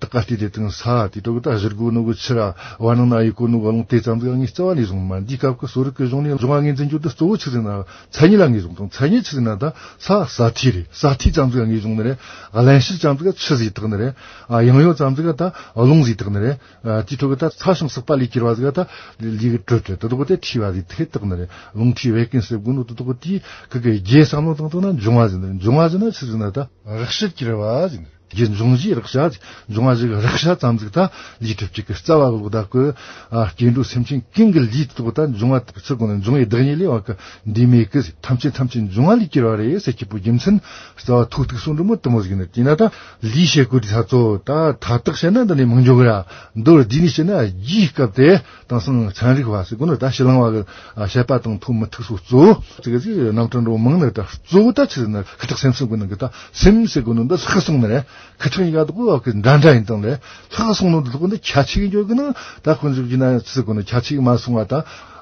དག་ག་བལྟས་དེ་དང་། ས་དེ་དྲོ་གི་ད་བཞུར་གོ་ནོ་གི་ཆུ་ར་བར་སྣང་ན་ཡི་གོ་ནོ་གི་རླུང་དེ་ཙམ་ཟིག་ངས་རྩ་བ་ནས་བཟུང་མ། འདིའི་སྐབས་ཀྱི་གསོ་རིག་གི་གཞུང་ནས་འབྱུང་བ་ངོས་འཛིན་རྒྱུ་དེ་གཙོ་བོ་ཆི་ཟེར་ན་མཚན་ཉིད་ལ་ངོས་བཟུང་དང་། མཚན་ཉིད་ཆི་ཟེར་ན་ད་ས་ས་མཁྲིས་རེད། ས་མཁྲིས་ཙམ་ཟིག་ངོས་བཟུང་ནི་རེད། བརླན་གཤེར་ཙམ་ཟིག་ཆུ་ཟེར་དག་ནི་རེད། ཨ། ཡང་ཡོ་ཙམ་ཟིག་ད་རླུང་ཟེར་དག་ནི་རེད། ཨ། དེའི་ཁྲོད་ཀྱི་ད་ཚ་ཞིང་བསགས་པ་ལས་གྱུར་པ་ཟིག་ད་ལུས་ཀྱི་དྲོད་དེ་དེ་དག་དེ་མཁྲིས་པ་ཟིག་ཐེ་བཏགས་ནི་རེད། རླུང་མཁྲིས་བད་ཀན་ཟེར་གོ་ནོ་དེ་དག་དེ་ཁི་གི་རྒྱུ་བསམ་བློ་བཏང་བཏང་ན་འབྱུང་བ་ཟེར་ནི་རེད། འབྱུང་བ་ཟེར་ན་ཆི་ཟེར་ན་ད་རེག་བྱར་གྱུར་པ་ཟེར་ནི་རེད། རྒྱུ་འབྱུང་བྱའི་རེག་བྱ། འབྱུང་བ་ཞིག་རེག་བྱ་ཙམ་ཟིག་ད་ལུས་གྲུབ་ཅིག་གི་རྩ་བ་གི་ལོག་ད་གི། ཨ། སྐྱེ་འགྲོ་སེམས་ཅན་ཀུན་གྱི་ལུས་དེ་དག་ད་འབྱུང་བ་ཚུལ་གོ་ནི་འབྱུང་བའི་བདག་ཉིད་ལས་བ་གི་འདི་མེད་གི་ཐམས་ཅད་ཐམས་ཅད་འབྱུང་བ་ལས་གྱུར་པ་རེད་ཟེར་གྱི་པོ་རྒྱུ་མཚན་རྩ་བ་ཐུག་ཐུག་སོང་འགྲོ་མོ་དེ་མོ་ཟིག་ནི། དེས་ན་ད་ལུས་བྱེད་སྒོ་དེ་ཚ་ཚོ་ད་མཐའ་དག་བཤད་ན་འདི་ནས་མང་འགྱོ་གི་ར། མདོར་བསྡུས་ནས་བཤད་ན་རྒྱུའི་སྐབས་དེ། དེང་སང་ཚན་རིག་པ་ཟེར་གོ་ནོ་ད་ཕྱི་གླིང་བ་གི་བཤད་པ་དང་ཐོགས་མི་ཐུག་སོ་གཙོ་བོ་ཅིག་ཟིག་རྣམ་གྲངས་འགྲོ་མང་ནི། ད་གཙོ་བོ་ད་ཆི་ཟེར་ན་ཁི་ཁྲག་སེམས་གསུམ་གི་ནང་གི་ད་སེམས་ཟེར་གོ་ནོ་འདི་ལྷག་སོང་ནི་རེད། ཁི་ཁྲག་གཉིས་ཀ་དག་གོ་གི་འདྲ་འདྲ་ཡིན་དང་ལས་ལྷག་སོང་ནོ་འདི་དག་འདི་ཁྱད་ཆོས་ཀྱི་འགྱུར་གི་ན། ད་ཁོ་ཚོ་གི་ན་ཆི་ཟེར་གོ་ནོ་ཁྱད་ཆོས་མ་སོང་བ་ད།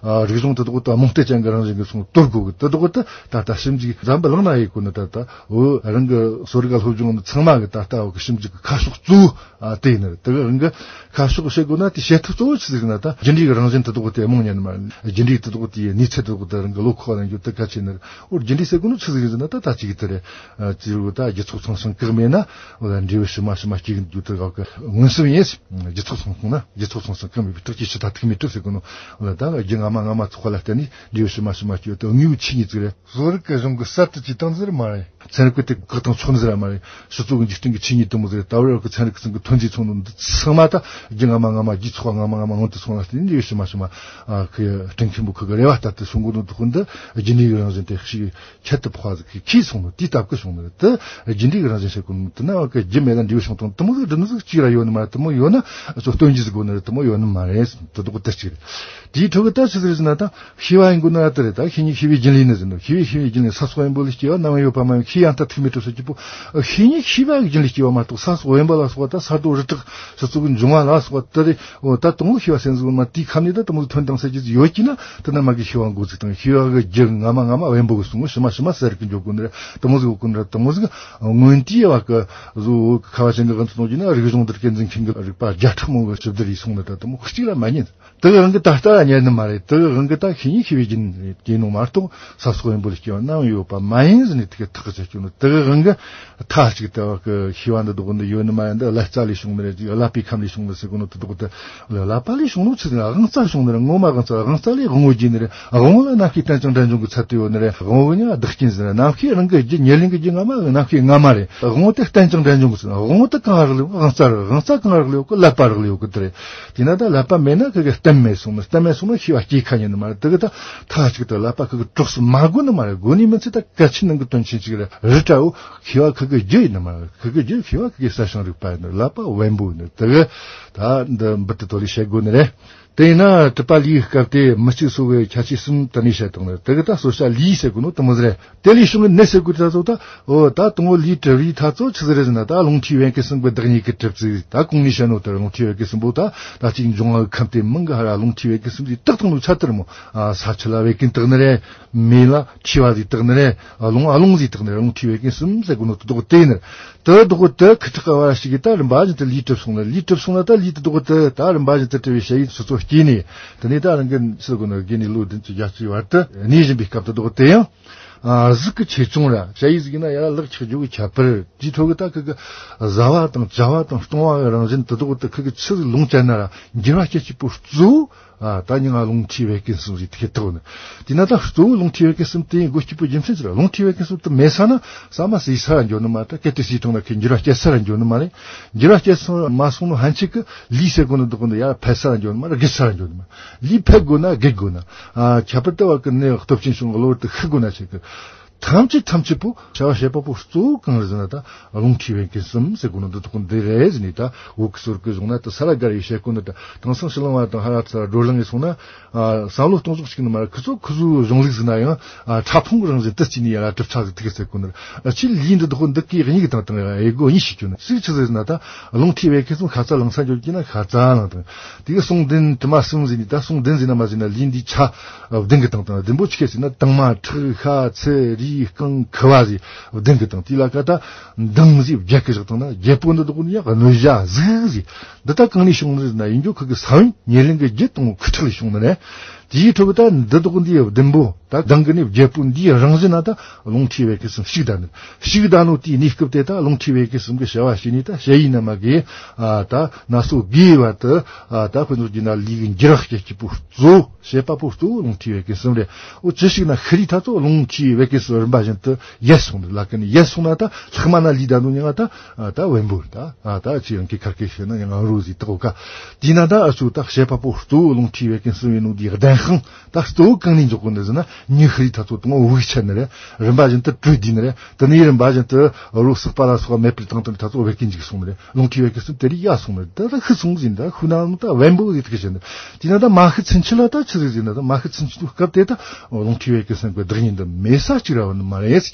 ཨ། རིག་གཞུང་དེ་དག་ད་རྨོངས་དད་ཅན་གི་རང་བཞིན་གི་སོང་དོར་དགོས་གི། དེ་དག་ད་ད་ད་ཞིབ་འཇུག་འཛམ་བུ་གླིང་ན་ཡེ་གོ་ནི་ད་ད་བོད་རང་གི་གསོ་རིག་སློབ་སྦྱོང་ཚང་མ་གི་ད་ལྟ་བ་གི་ཞིབ་འཇུག་གི་ཁ་ཕྱོགས་གཙོ་བོ། ཨ། དེ་ཡིན་ནི་རེད། དེ་གི་རང་གི་ཁ་ཕྱོགས་བཤད་དགོས་ན་དེ་བྱེད་ཐབས་གཙོ་བོ་ཆི་ཟིག་ན་ད་རྒྱུ་འབྲས་གི་རང་བཞིན་དེ་དག་དེ་རྨོངས་ཉན་ནི་མ་རེད། རྒྱུ་འབྲས་དེ་དག་དེ་གནས་ཚུལ་དེ་དག་དེ་རང་གི་བློ་ཁོག་ལ་འགྱོ་དེ་གལ་ཆེ་ནི་རེད། འོ་རྒྱུ་འབྲས་ཟེར་གོ་ནོ་ཆི་ཟིག་ཡིན་ཟེར་ན་ད་ད་ཅིག་དེ་རེད། ཨ། དེ་རུ་ད་རྒྱུ་ཚོགས་ཚང་ཞིང་བཀག་མེད་ན་འོ་ད་འབྲས་བུ་ཕྱི་མ་ཕྱི་མ་སྐྱེ་གི་འདུག་དེ་ག་གི་མངོན་སུམ་ཡིན། རྒྱུ་ཚོགས་ཚང་ཞིང་ན་རྒྱུ་ཚོགས་ཚང་ཞིང་བཀག་མེད་པའི་བྲག་གི་ཕྱི་མཐའ་ཐུག་མེད་གྲུབ་ཟེར་གོ་ནོ། འོ་ད་རྒྱུ་སྔ་མ་སྔ་མ་ཚོགས་པ་ལ་བརྟེན་ནས་འབྲས་བུ་ཕྱི་མ་ཕྱི་མ་སྐྱེ་བ་དེ་དངོས་པོའི་ཆོས་ཉིད་ཅིག་རེད། གསོ་རིག་གི་གཞུང་གི་གསར་དུ་ཅིག་བཏང་ཟེར་མ་རེད། ཚན་རིག་གི་དེ་བཀག་དང་ཆོག་ནི་ཟེར་མ་རེད། སྤྱི་ཚོགས་ཀྱི་འཇིག་རྟེན་གྱི་ཆོས་ཉིད་དེ་མོ་ཟེར། ད་བར་གི་ཚན་རིག་གི་ཚང་གི་ཐོན་རྫས་ཚོགས་ནོ་འདི་ཚང་མ་ད་རྒྱུ་སྔ་མ་སྔ་མ་རྒྱུ་ཚོགས་པ་སྔ་མ་སྔ་མ་སྔོན་དུ་སོང་ལ་བརྟེན་ནས་ཕྱི་མ་ཕྱི་མ། ཨ། ཁི་སྤྲིན་ཁྱིམ་པོ་ཁི་གི་རེ་བ་ལྟར་དུ་བྱུང་གོ་ནོ་དེ་ཁོ་འདི་རྒྱུ་འབྲས་ཀྱི་རང་བཞིན་དེ་ཞིག་ཁྱད་དུ་འཕགས་པ་ཟིག་གིས་ཁྱེར་སོང་ནོ་དེའི་སྟབས་ཀྱིས་བྱུང་ནི་རེད། དེ་རྒྱུ་འབྲས་ཀྱི་རང་བཞིན་བཤད་གོ་ནོ་དེ་ན་བ་གི་རྒྱུ་མེད་ལ་འབྲས་བུ་བྱུང་དང་དེ་མོ་ཟིག་སྒྲུབ་ནི་ཟིག་གཅིག་ར་ཡོད་ནི་མ་རེད། དེ་མོ་ཡོད་ན་ཨ་ཚོ་སྟོན་རྒྱུ་ཟིག་དགོས་ནི་རེད། དེ་མོ་ཡོད་ནི་མ་རེད། དེ་དག་དེ་གཅིག་རེད། དེའི་ཁྲོད་ཀྱི་ད་ཆི་ཟིག་རེད་ཟེར་ན་ད། ཤེས་པ་ཡིན་དགོས་ན་ཨ་ཏི་རེད། ད་ཤེས་ཉིད་ཤེས་པའི་རྒྱུན་ལས་ནི་ཟེར་ནོ། ཤེས་པའི་ཤེས་པའི་རྒྱུན་ལས་ས་སོགས་དབེན་པོ་ལས་སྐྱེ་བ་རྣམ་གཡོ་བ་མ་ཡིན། ཤེས་ཡང་དག་ཐུག་མེད་གྲུབ་ཟེར་གྱི་པོ། ཤེས་ཉིད་ཤེས་པ་གི་རྒྱུན་ལས་སྐྱེ་བ་མ་གཏོགས་ས་སོགས་དབེན་པོ་ལ་སོགས་པ་ད་ས་རྡོ་རི་བྲག་སོ་སོ་གི་འབྱུང་བ་ལ་སོགས་པ་དེ་རེད། འོ་ད་དང་པོ་ཤེས་པ་སེམས་ཟིག་མ་དེའི་ཁམས་ནས་ད་དེ་མོ་ཐོན་དང་ཟེར་གྱི་ཡོད་ཀྱི་ན་དེ་ན་མ་གི་ཤེས་པ་འགོ་ཚུགས་དང་། ཤེས་པ་གི་རྒྱུ་སྔ་མ་སྔ་མ་དབེན་པོ་གི་སོང་ཕྱི་མ་ཕྱི་མ་གསལ་རིག་གི་འཇོག་དགོས་ནི་རེད། དེ་མོ་ཟིག་དགོས་ནི་རེད། དེ་མོ་ཟིག་སྔོན་དུས་བ་གི་བཟོ་ཁ་བ་ཅན་གི་དབང་དུ་གཏོང་རྒྱུ་ན་རིག་གཞུང་འདི་སྐད་འཛིན་མཁན་གི་རིག་པ་བརྒྱ་ཕྲག་མང་གི་ཞིབ་བསྡུར་ཡེ་སོང་ནི་ད་དེ་མོ་གཅིག་ལ་མ་ཉན། དེ་གི་དབང་གིས་ད་ལྟ་ཉན་ནི་མ་རེད། དེ་གི་དབང་གིས་ད་ཤེས་ཉིད་ཤེས་པའི་རྒྱུན་ལས་སྐྱེ་ནོ་མ་གཏོགས་ས་སོགས་དབེན་པོ་ལས་སྐྱེ་བ་རྣམ་གཡོ་བ་མ་ཡིན་ཟེར་ནས་དེ་གི་ཐག་བཅད་རྒྱུ་ནི། དེ་གི་དབང་གིས་མཐའ་གཅིག་ཏུ་བ་གི་ཤེས་པ་འདི་དག་འདི་ཡོད་ནི་མ་ཡིན། འདི་ཀླད་རྩ་ལས་བྱུང་ནི་རེད། ཅིག་ཀླད་པའི་ཁམས་ལས་བྱུང་ནི་ཟེར་གོ་ནོ་དེ་དག་དེ་ཀླད་པ་ལས་བྱུང་ནོ་ཆི་ཟེར་ན་དབང་རྩ་བྱུང་ནི་རེད། ངོ་མ་དབང་རྩ། དབང་རྩ་ལས་དབང་པོ་རྒྱས་ནི་རེད། དབང་པོ་ལ་རྣམ་ཤེས་རྟེན་ཅིང་འབྲེལ་འབྱུང་གི་ཚད་དུ་ཡོད་ནི་རེད། དབང་པོ་ཉིད་བདག་རྐྱེན་ཟེར་ན་རྣམ་ཤེས་རང་གི་རྒྱུ་ཉེར་ལེན་གྱི་རྒྱུ་སྔ་མ་གི་རྣམ་ཤེས་སྔ་མ་རེད། དབང་པོ་དེ་རྟེན་ཅིང་འབྲེལ་འབྱུང་གི་ཟེར་ན་དབང་པོ་དེ་གང་རག་ལས་དབང་རྩ་རེད། དབང་རྩ་གང་རག་ལས་ཡོད་གི། ཀླད་པ་རག་ལས་ཡོད་གི་དེ་རེད། དེས་ན་ད་ཀླད་པ་མེད་ན་ཁི་གི་རྟེན་མེད་སོང་ནི། རྟེན་མེད་སོང་ན་ཤེས་པ་སྐྱེ་ཁ་ཉན་ནི་མ་རེད། དེ་གི་ད་མཐའ་གཅིག་ཏུ་ཀླད་པ་ཁི་གི་གྲོགས་སུ་མ་དགོས་ནི་མ་རེད། དགོས་ནི་མིན་ཚེ་ད་གལ་ཆེན་ནང་གི་དོན་ཆེན་ཅིག་རེད། རི་བྲག་འོ་ཤེས་པ་ཁི་གི་རྒྱུ་ཡིན་ནི་མ་རེད། ཁི་གི་རྒྱུ་ཤེས་པ་ཁི་གི་གསལ་བྱང་རིག་པ་ཡིན་ནི། ཀླད་པ་དབེན་པོ་ཡིན་ནི། དེ་གི་ད་འདི་འབུར་དུ་དོ་ལི་བཤད་དགོས་ནི་རེད། དེ་ཡིན་ན་གྲུབ་པ་ལུས་སྐབས་དེ་མི་གཅིག་སོ་གི་ཁྱད་ཆོས་གསུམ་དུ་ནས་བཤད་དང་ནི། དེ་གི་ད་གསོ་བྱ་ལུས་ཟེར་གོ་ནོ་དེ་མོ་ཟིག་རེད། དེ་ལས་བྱུང་གི་ནད་ཟེར་དགོས་ད་ཚོ་ད། འོ་ད་དང་པོ་ལུས་གྲུབ་རིས་ད་ཚོ་ཆི་ཟིག་རེད་ཟེར་ན་ད་རླུང་མཁྲིས་བད་ཀན་གསུམ་གི་བདག་ཉིད་ཀྱིས་གྲུབ་ཟིག། ད་གོང་ནས་བཤད་ནོ་ད་རླུང་མཁྲིས་བད་ཀན་གསུམ་པོ་ད་ད་ཅིག་འབྱུང་བ་གི་ཁམས་དེ་མང་གི་ཧ་ར་རླུང་མཁྲིས་བད་ཀན་གསུམ་ཟིག་བཏགས་བཏང་ནོ་ཆ་དེ་རེད་མོ། ཨ། ས་ཆུ་ལ་བད་ཀན་བཏགས་ནི་རེད། མེ་ལ་མཁྲིས་པ་ཟིག་བཏགས་ནི་རེད། རླུང་ཨ་རླུང་ཟིག་བཏགས་ནི་རེད། རླུང་མཁྲིས་བད་ཀན་གསུམ་ཟེར་གོ་ནོ་དེ་དག་དེ་ཡིན་ནི། དེ་དག་དེ་ཁི་ཁྲག་གི་བར་ཞིག་གི་ད་རིམ་པ་བཞིན་དུ་ལུས་གྲུབ་སོང་ན། ལུས་གྲུབ་སོང་ན་ད་ལུས་དེ་དག་དེ་ད་རིམ་པ་བཞིན་དུ་གྲུབ་པའི་ཞ་ཡི་སོ་སོ་སྐྱེས་ནས། དེ་ནས་ད་རང་གི་ཟེར་གོ་ནོ་དགེ་ནས་ལོ་བདུན་ཅུ་བརྒྱད་ཅུའི་བར་དུ་གནས་བཞིན་པའི་སྐབས་དེ་དག་དེ་ཡང་། ཨ་གཟུགས་ཀྱི་ཆེ་ཆུང་ར་ཞ་ཡི་གཟུགས་ཡིན་ན་ཡར་ལག་ཆགས་རྒྱུ་གི་ཁྱད་པར། དེའི་ཐོག་གི་ད་ཁི་གི་བཟའ་བ་དང་བཅའ་བ་དང་གཏོང་བ་གི་རང་བཞིན་དེ་དག་ཏུ་ཁི་གི་ཆི་ཟིག་ལོངས་སྤྱད་ན་ར་འགྱུར་བ་སྐྱེད་ཀྱི་པོ་གཙོ་བོ། ཨ་ད་ཉི་ང་རླུང་མཁྲིས་བད་ཀན་གསུམ་ཟིག་ཐེ་ཐོག་ནི། དེས་ན་ད་གཙོ་བོ་རླུང་མཁྲིས་བད་ཀན་གསུམ་དེ་ཡིན་དགོས་ཀྱི་པོ་རྒྱུ་མཚན་ཟིག་ར། རླུང་མཁྲིས་བད་ཀན་གསུམ་དེ་མེད་ས་ན་ཟ་མ་ཟོས་ས་ར་འགྱོ་ནི་མ། ད་སྐད་དེ་ཟོས་བཏང་ན་ཁི་འགྱུར་བ་སྐྱེད་ས་ར་འགྱོ་ནི་མ་རེད། འགྱུར་བ་སྐྱེད་ས་མ་སོང་ནོ་ཕན་ཆད་ཀི་ལུས་ཟེར་གོ་ནི་དེ་གོ་ནི་ཡར་འཕེལ་ས་ར་འགྱོ་ནི་མ་ར་རྒས་ས་ར་འགྱོ་ནི་མ། ལུས་འཕེལ་དགོས་ན་རྒས་དགོས་ན། ཨ་ཁྱད་པར་དུ་བ་གི་ནད་སྟོབས་ཆེན་བྱུང་གློ་བུར་དུ་ཤི་དགོས་ན་ཆེ་གི། ཐམས་ཅད་ཐམས་ཅད་པོ་བྱ་བ་བྱེད་པ་པོ་གཙོ་བོ་གང་རེད་ཟེར་ན་ད་རླུང་མཁྲིས་བད་ཀན་གསུམ་ཟེར་གོ་ནོ་འདི་དག་འདི་རེད་ཟེར་ནས། ད་བོད་ཀྱི་སྲོལ་གི་གཞུང་ན་ད་ས་ར་དགའ་རེ་བཤད་གོ་ནོ་ད་དེང་སང་ཕྱི་གླིང་བ་དང་ཧ་ར་ཚ་ར་བགྲོ་གླེང་ངས་སོང་ན། ཨ་བསམ་བློ་གཏོང་ཕྱོགས་གཅིག་ནི་མ་རེད། ཁི་ཚོ་ཁི་ཚོའི་གཞུང་ལུགས་ཟེར་ན་ཡང་ཨ་ཕྲ་ཕུང་གི་རང་བཞིན་དུ་བརྩིས་ནས་ཡ་ལ་གྲུབ་ཆ་ཟིག་ཐུག་ཟེར་གོ་ནོ། ཨ་ཆི་ལུས་འདི་དག་འདི་གི་གཉིས་ཀྱི་སྟེང་དང་ཡ་དགོ་གཉིས་ཤིག་གྱོན་ནོ་ཟིག་ཆི་ཟིག་ཟེར་ན་ད་རླུང་མཁྲིས་བད་ཀན་གསུམ་ཤ་ཚ་ལང་ཚ་འགྱོ་གི་ན་ཤ་ཚ་ལང་དང་། དེ་གི་ཟུངས་ལྡན་དྲི་མ་གསུམ་ཟེར་ནས། ད་ཟུངས་ལྡན་ཟེར་ན་མ་ཟེར་ན་ལུས་འདི་ཆ་བདུན་གི་སྟེང་དང་། བདུན་པོ་ཆི་གེ་ཟེར་ན་དྭངས་མ་ཁྲག་ཤ་ཚི་རུས་རྐང་ཁུ་བ་ཟེར་བདུན་གི་སྟེང་། དེ་ལ་ཀ་ད་མདངས་ཟེར་བརྒྱད་གི་བཞག་བཏང་ན་བརྒྱད་པོ་འདི་དག་ནི་ཡང་གནོད་བྱ་གཟུགས་ཟེར། འདི་ད་གང་ནས་བྱུང་ནི་ཟེར་ན་ཡིན་རྒྱུ་ཁུ་གི་ས་བོན་ཉེར་ལེན་གི་རྒྱུ་དང་ཁུ་ཁྲག་ལས་བྱུང་ནི་རེད། དེའི་ཁྲོད་ཀྱི་ད་འདི་དག་འདི་བདུན་པོ་ད་མདངས་གི་ནི་བརྒྱད་པོ་འདིའི་རང་བཞིན་ན་ད་རླུང་མཁྲིས་བད་ཀན་གསུམ་ཞུགས་ད་ནི། ཞུགས་ད་ནོ་དེའི་གནས་སྐབས་དེ་ད་རླུང་མཁྲིས་བད་ཀན་གསུམ་གི་བྱ་བ་བྱས་ནས་ད་ཞ་ཡི་ན་མ་གི་ཨ་ད་ན་སོ་གི་བ་དུ་ཨ་ད་ཁོ་ཚོ་གི་ན་ལུས་གི་འགྱུར་བ་སྐྱེད་ཀྱི་པོ་གཙོ་བོ་བྱེད་པ་པོ་གཙོ་བོ་རླུང་མཁྲིས་བད་ཀན་གསུམ་རེད། འོ་ཅི་ཞིག་ན་ཤི་རི་ཐ་ཚོ་རླུང་མཁྲིས་བད་ཀན་གསུམ་རིམ་པ་བཞིན་དུ་ཡལ་སོང་ནི་ལ་ཀ་ནི་ཡལ་སོང་ན་ད་ལྷག་མ་ན་ལུས་ད་ནོ་ཉི་ང་ད་ཨ་ད་བེམ་པོ་ད་ཨ་ད་ཅི་ཡང་གི་ཁར་སྐད་ཤེས་ན་ཉི་ང་རོ་ཟིག་དག་ག། དེས་ན་ད་ཨ་ཚོ་ད་བྱེད་པ་པོ་གཙོ་བོ་རླུང་མཁྲིས་བད་ཀན་གསུམ་ཡིན་ནོ་དེའི་ལྡན་ཤིང་། ད་གཙོ་བོ་གང་ནས་འཇོག་གོ་ནི་ཟེར་ན་མྱི་ཤི་རི་ཐ་ཚོ་དང་བུག་ཆད་ནི་རེད། རིམ་པ་བཞིན་དུ་དྲོད་ལྡན་ནི་རེད། དེ་ནས་རིམ་པ་བཞིན་དུ་རོ་བསགས་པ་ལ་སོགས་པ་མེད་པར་བཏང་དང་ཐ་ཚོ་བད་ཀན་འཇིག་སོང་ནི་རེད། རླུང་མཁྲིས་བད་ཀན་གསུམ་དེ་རིགས་ཡལ་སོང་ནི་རེད། ད་ད་ཤི་སོང་ཟིན་ད་ཤུ་ན་ད་བེམ་པོ་ཟིག་ཐུག་ཕྱིན་ནི། དེས་ན་ད་མ་ཤི་ཚུན་ཆད་ལ་ད་ཆི་ཟིག་ཟིན་ད་ད་མ་ཤི་ཚུན་ཆད་དུ་སྐབས་དེ་ད་རླུང་མཁྲིས་བད་ཀན་གསུམ་གི་བདག་ཉིད་འདི་མེད་ས་གཅིག་ར་བ་ནི་མ་རེད།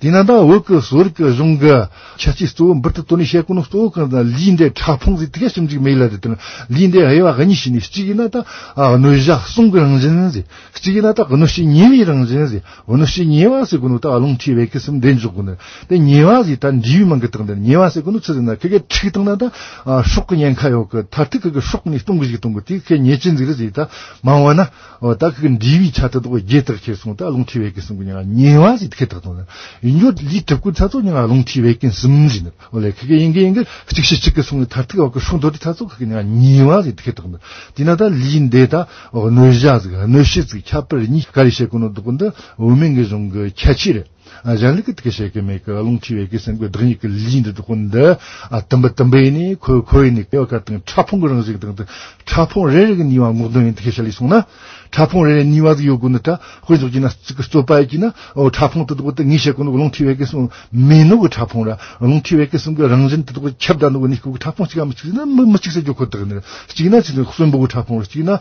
དེས་ན་ད་བོད་ཀྱི་གསོ་རིག་གི་གཞུང་གི་ཁྱད་ཆོས་གཙོ་བོ་འབུར་དུ་དོར་ནས་བཤད་གོ་ནོ་གཙོ་བོ་གང་ཟེར་ན་ལུས་འདི་ཕྲ་ཕུང་ཟིག་དེ་ག་ཞིབ་འཇུག་མེད་ལ་དེ་དང་། ལུས་འདི་དབྱེ་བ་གཉིས་ཕྱེ་ནས་གཅིག་ཡིན་ན་ད་ཨ་གནོད་བྱ་གསུམ་གི་རང་བཞིན་ཟེར། གཅིག་ཡིན་ན་ད་གནོད་བྱེད་ཉེ་བའི་རང་བཞིན་ཟེར། གནོད་བྱེད་ཉེ་བ་ཟེར་གོ་ནོ་ད་རླུང་མཁྲིས་བད་ཀན་གསུམ་འདི་འཇོག་གོ་ནི། དེ་ཉེ་བ་ཟེར་ད་འབྲས་བུའི་མིང་གི་སྟེང་དུ་ཉེ་བ་ཟེར་གོ་ནོ་ཆི་ཟེར་ན་ཁི་གེ་ཁྲིག་བཏང་ན་ད་ཨ་སྲོག་གི་ཉེན་ཁ་ཡོད་གི། མཐར་ཐུག་ཁི་གེ་སྲོག་ནས་གཏོང་གི་ཞིག་གཏོང་གི། དེ་ཁི་ཉེས་ཅན་ཟིག་རེད་ཟེར། ད་མང་བ་ན། འོ་ད་ཁི་འབྲས་བུའི་ཆ་དེ་དག་རྒྱས་དག་ཁྱེར་སོང་ད་རླུང་མཁྲིས་བད་ཀན་གསུམ་གི་ཉེ་བ་ཉེ་བ་ཟིག་ཁྱེར་དག་དང་། ཡིན་རྒྱུ་ལུས་གྲུབ་ཀུན་ཚ་ཚོ་ཉེ་བ་རླུང་མཁྲིས་བད་ཀན་གསུམ་ཟིག་ནི། འོ་ལེ་ཁི་གེ་ཡིན་གི་ཡིན་གི་གཅིག་ཤི་གཅིག་གི་སོང་གི་མཐར་ཐུག་བ་གི་སྲོག་འདོར་དེ་ཚ་ཚོ་ཁི་གེ་ཉེ་བ་ཉེ་བ་ཟིག་ཁྱེར་དག་ནི། དེས་ན་ད་ལུས་འདི་ད་གནོད་བྱ་ཟིག་གནོད་བྱེད་ཟིག་ཁྱད་པར་གཉིས་ཀ་རེ་བཤད་གོ་ནོ་འདུག་གི། འདི་བོད་སྨན་གི་གཞུང་གི་ཁྱད་ཆོས་རེད། ཨ་གཞན་ལུགས་ཀྱི་དེ་ག་བཤད་གི་མེད་གི། རླུང་མཁྲིས་བད་ཀན་གསུམ་གི་བདག་ཉིད་ཀྱི་ལུས་འདི་དག་འདི་ཨ་དུམ་བུ་དུམ་བུ་ཡིན་ནི་ཁོ་ཁོ་ཡིན་ནི་ཡོད་ག་དང་ཕྲ་ཕུང་གི་རང་བཞིན་དང་དང་ཕྲ་ཕུང་རེ་རེ་གི་ནུས་པ་སྔོག་འདོན་ཡིན། དེ་ག་བཤད་ལས་སོང་ན་ཕྲ་ཕུང་རེ་རེ་ནུས་པ་ཟིག་ཡོད་དགོས་ནི། ད་དཔེ་འཇོག་གྱིན་ན་གཅིག་གི་རྩོད་པ་ཡིན་གྱིན་ན་འོ་ཕྲ་ཕུང་དེ་དག་དེ་ངས་བཤད་གོ་ནོ་རླུང་མཁྲིས་བད་ཀན་གསུམ་མེད་ནོ་གི་ཕྲ་ཕུང་ར། རླུང་མཁྲིས་བད་ཀན་གསུམ་གི་རང་བཞིན་དེ་དག་ཁྱབ་བསྡད་ནོ་གི་གནས་སྐབས་ཀྱི་ཕྲ་ཕུང་གཅིག་ག་མི་གཅིག་ཟེར་ན་མི་མི་གཅིག་ཟེར་རྒྱུ་ཁོ་ཐག་ནི་རེད། གཅིག་ན་གཅིག་ནི་གསོན་པོ་གི་ཕྲ་ཕུང་རེད། གཅིག་ན་ཨ་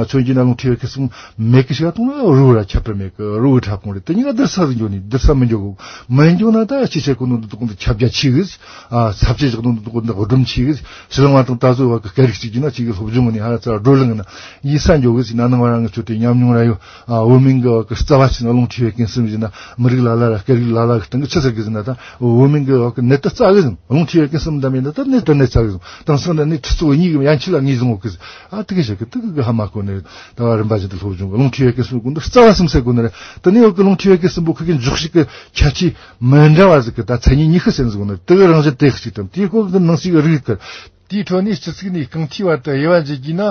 མཚོན་གྱིན་ན་རླུང་མཁྲིས་བད་ཀན་གསུམ་མེད་གི་ཞིག་ག་གཏོང་ན་རོ་ར་ཁྱད་པར་མེད་གི། རོ་གི་ཕྲ་ཕུང་རེད། དེ་གཉིས་ཀ་བསྡུར་ས་ཟིག་འགྱོ་ནི། བསྡུར་ས་མི་འགྱོ་གི། མི་འགྱོ་ན་ད་ཅི་བྱེད་གོ་ནོ་འདི་དག་འདི་ཁྱབ་རྒྱ་ཆེ་གི། ཨ་ས་བཅད་བཞག་ནོ་འདི་དག་འདི་སྒྲོམ་ཆེ་གི། ཕྱི་གླིང་བ་དང་ད་གཟོད་བ་གི་སྐད་རིགས་གཅིག་གྱིས་ན་གཅིག་གི་སློབ་སྦྱོང་ནི་ཧ་ར་ཚ་བགྲོ་གླེང་ན་ཡིན་ས་འགྱོ་གི་ཟེར་ན། ནང་བ་རང་གི་ཆོས་དེ་ཉམས་མྱོང་ར་ཡོད། ཨ་བོད་སྨན་གི་བ་གི་རྩ་བ་ཆེ་ན་རླུང་མཁྲིས་བད་ཀན་གསུམ་ཟེར་ན་མི་རིགས་ལ་ལ་ར་སྐད་རིགས་ལ་ལ་གི་སྟེང་གི་ཆི་ཟེར་གི་ཟེར་ན། ད་བོད་སྨན་གི་བ་གི་ནད་དེ་རྩ་གི་ཟིན། རླུང་མཁྲིས་བད་ཀན་གསུམ་འདམ་ཡིན་ན་ད་ནད་དེ་ནད་རྩ་གི་ཟིན། དེང་སང་ད་ནད་ཁྲི་ཚོ་གཉིས་གི་ཡན་ཆད་ལ་ངོས་བཟུང་ཡོད་གི་ཟེར། ཨ་དེ་གི་ཞིག་གི་དེ་གི་གི་ཧ་མ་གོ་ནི། ད་བ་རིམ་པ་བཞིན་དུ་སློབ་སྦྱོང་གི་རླུང་མཁྲིས་བད་ཀན་གསུམ་གོ་ནི་རྩ་བ་གསུམ་ཟེར་གོ་ནི་རེད། དེ་ནས་བ་གི་རླུང་མཁྲིས་བད་ཀན་གསུམ་པོ་ཁི་གི་འཇོག་ཤེས་གི་ཁྱད་ཆོས་མི་འདྲ་བ་ཟིག་གི་ད་མཚན་ཉིད་ཉི་ཤུ་ཟེར་ཟིག་ནི་དེ་གི་རང་བཞིན་དེ་གཅིག་དང་། དེའི་སྐོར་གི་ནང་གསེས་གི་རིགས་གི། དེའི་ཁྲོད་ནས་སྤྱི་གཙུག་ནས་རྐང་མཐིལ་བར་དུ་དབྱེ་བ་འབྱེད་རྒྱུ་ན་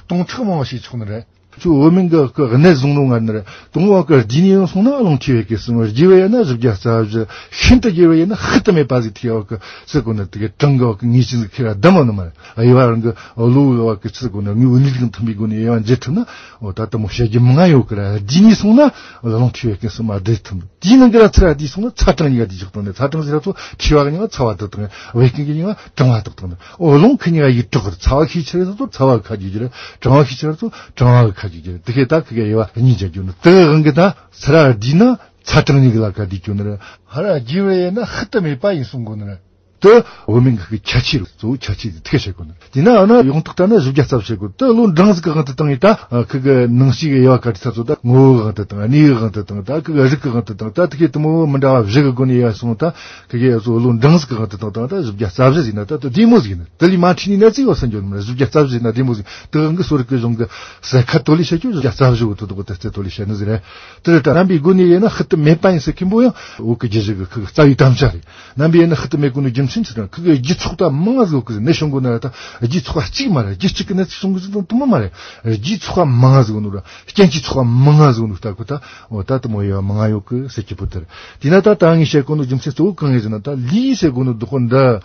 སྟོང་ཕྲག་མང་བ་ཞིག་ཆོག་ནི་རེད། ཁྱོད་བོད་སྨན་གི་གི་གནད་བཟུང་ནོ་ང་ནི་རེད། དང་བ་གི་རྒྱུ་ནས་ཡོང་སོང་ན་རླུང་མཁྲིས་བད་ཀན་གསུམ། རྒྱས་པ་ཡིན་ན་བཞི་བརྒྱ་རྩ་བཞི། ཤིན་ཏུ་རྒྱས་པ་ཡིན་ན་དཔག་ཏུ་མེད་པ་ཟིག་ཐེ་བ་གི་ཟེར་གོ་ནི། དེ་གི་གྲངས་གི་བ་གི་ངེས་ཅན་ཟིག་ཁྱེར་ར་བསྡམས་བ་ནི་མ་རེད། དབྱེ་བ་རང་གི་བློ་བ་གི་ཆི་ཟེར་གོ་ནི། དངོས་པོ་ནུས་ལུགས་མཐུན་པའི་སྒོ་ནས་དབྱེ་བ་འབྱེད་ཐུབ་ན། འོ་ད་ལྟ་མོ་བཤད་རྒྱུ་མང་ང་ཡོད་གི་ར། རྒྱུ་ནས་སོང་ན་རླུང་མཁྲིས་བད་ཀན་གསུམ་མ་བསྡུར་ཐུབ། དེའི་ནང་གི་ར་ཚུར་ར་དེའི་སོང་ན་ཚ་གྲང་གཉིས་ཀ་དེ་འཇོག་དང་ནི། ཚ་གྲང་ཟེར་ར་ཚོ་མཁྲིས་པ་གི་ནི་ཚ་བ་དེ་དང་། བད་ཀན་གི་ནི་གྲང་བ་དག་དང་ནི། འོ་རླུང་ཁི་གཉིས་ཀ་ཡིག་གྲགས་གི་རེད། ཚ་བ་ཤས་ཆེ་ར་ཚོ་ཚ་བ་གི་ཁ་གྱེས་ཀྱི་རེད། གྲང་བ་ཤས་ཆེ་ར་ཚོ་གྲང་བ་གི་ཁ་གྱེས་ཀྱི་རེད། དེ་ཁའི་ད་ཁི་གི་དབྱེ་བ་གཉིས་འཇོག་རྒྱུ་ནི། དེ་གི་དབང་གིས་ད་ཚུར་ར་བསྡུས་ན་ཚ་གྲང་གཉིས་ཀ་ལ་ཁ་བསྡུས་རྒྱུ་ནི་རེད། ཧ་ར་རྒྱས་པ་ཡིན་ན་དཔག་ཏུ་མེད་པ་ཡིན་གསུང་གོ་ནི་རེད། དེ་བུད་མེད་གི་ཁྱད་ཆོས་རེད། གཙོ་བོ་ཁྱད་ཆོས་དེ་ཐུག་བྱེད་དགོས་ནི། དེས་ན་ཨ་ན་ཡོངས་གྲགས་ལྟར་ན་བཞི་བརྒྱ་རྩ་བཞི་བྱེད་དགོས། དེ་བློ་འབྲིང་ཟིག་གི་དབང་དུ་བཏང་ངེ་ད་ཁི་གི་ནང་ཤེས་གི་དབྱེ་བ་ག་རེ་ཚ་ཚོ། ད་ངོ་བོའི་དབང་དུ་བཏང་། གནས་ཡུལ་དབང་དུ་བཏང་། ད་ཁི་གི་རིགས་གི་དབང་དུ་བཏང་། ད་དེ་གི་དེ་མོ་མི་འདྲ་བ་བཞི་གི་སྒོ་ནས་དབྱེ་བ་སོང་། ད་ཁི་གི་བློ་འབྲིང་ཟིག་གི་དབང་དུ་བཏང་། ད་བཞི་བརྒྱ་རྩ་བཞི་ཟིག་ན་ད་དེ་བདེ་མོ་ཟིག་ཡིན། དེ་ལས་མ་འཕྲོས་ནས་ན་ཚིག་ཡོད་སན་འཇོག་ནི་མ་རེད། བཞི་བརྒྱ་རྩ་བཞི་ན་བདེ་མོ་ཟིག་དེ་གི་གསོ་རིག་གི་གཞུང་གི་ཟེར་ཁ་དོ་ལས་བཤད་རྒྱུ་བཞི་བརྒྱ་རྩ་བཞི་བོ་དེ་དག་དེ་རྩེ་དོ་ལས་བཤད་ནི་ཟིག་རེད། དེ་རེད། ད་རྣམ་པའི་སྒོ་ནས་ཡིན་ན་ཤུལ་དུ་མེད་པ་ཡིན་ཟེར་མཁན་པོ་ཡང་བོད་ཀྱི་རྒྱུད་བཞི་གི་ཁུ་གི་རྩ་བའི་དམ་བཅའ་རེད། རྣམ་པའི་ཡིན་ན་ཤུལ་དུ་མེད་དགོས་ནོ་རྒྱུ་མཚན་ཚིག་དང་ཁུ་གི་རྒྱུད་ཚོགས་ད་མང་ང་ཟིག་ཡོད་གི་ཟིག་ནད་བྱུང་དགོས་ན་ར། ད་རྒྱུད་ཚོགས་པ་གཅིག་མ་རེད། རྒྱུད་གཅིག་གི་ནད་ཚིག་བྱུང་གི་ཟིག་དང་དུ་མ་མ་རེད། རྒྱུད་ཚོགས་པ་མང་ང་ཟིག་ཡོད་ནོ་ར། རྐྱེན་གྱི་ཚོགས་པ་མང་ང་ཟིག་ཡོད་ནོ་ལྟ་གོ། ད་འོ་ད་དུ་མོ་ཡོད་མང་ང་ཡོད་གི་ཟེར་གྱི་པོ་དེ་རེད། དེས་ན་ད་ད་ངས་བཤད་གོ་ནོ་རྒྱུ་མཚན་གཙོ་བོ་གང་ཡིན་ཟེར་ན། ད་ལུས་ཟེར་གོ་ནོ་བདག་པོ་འདི།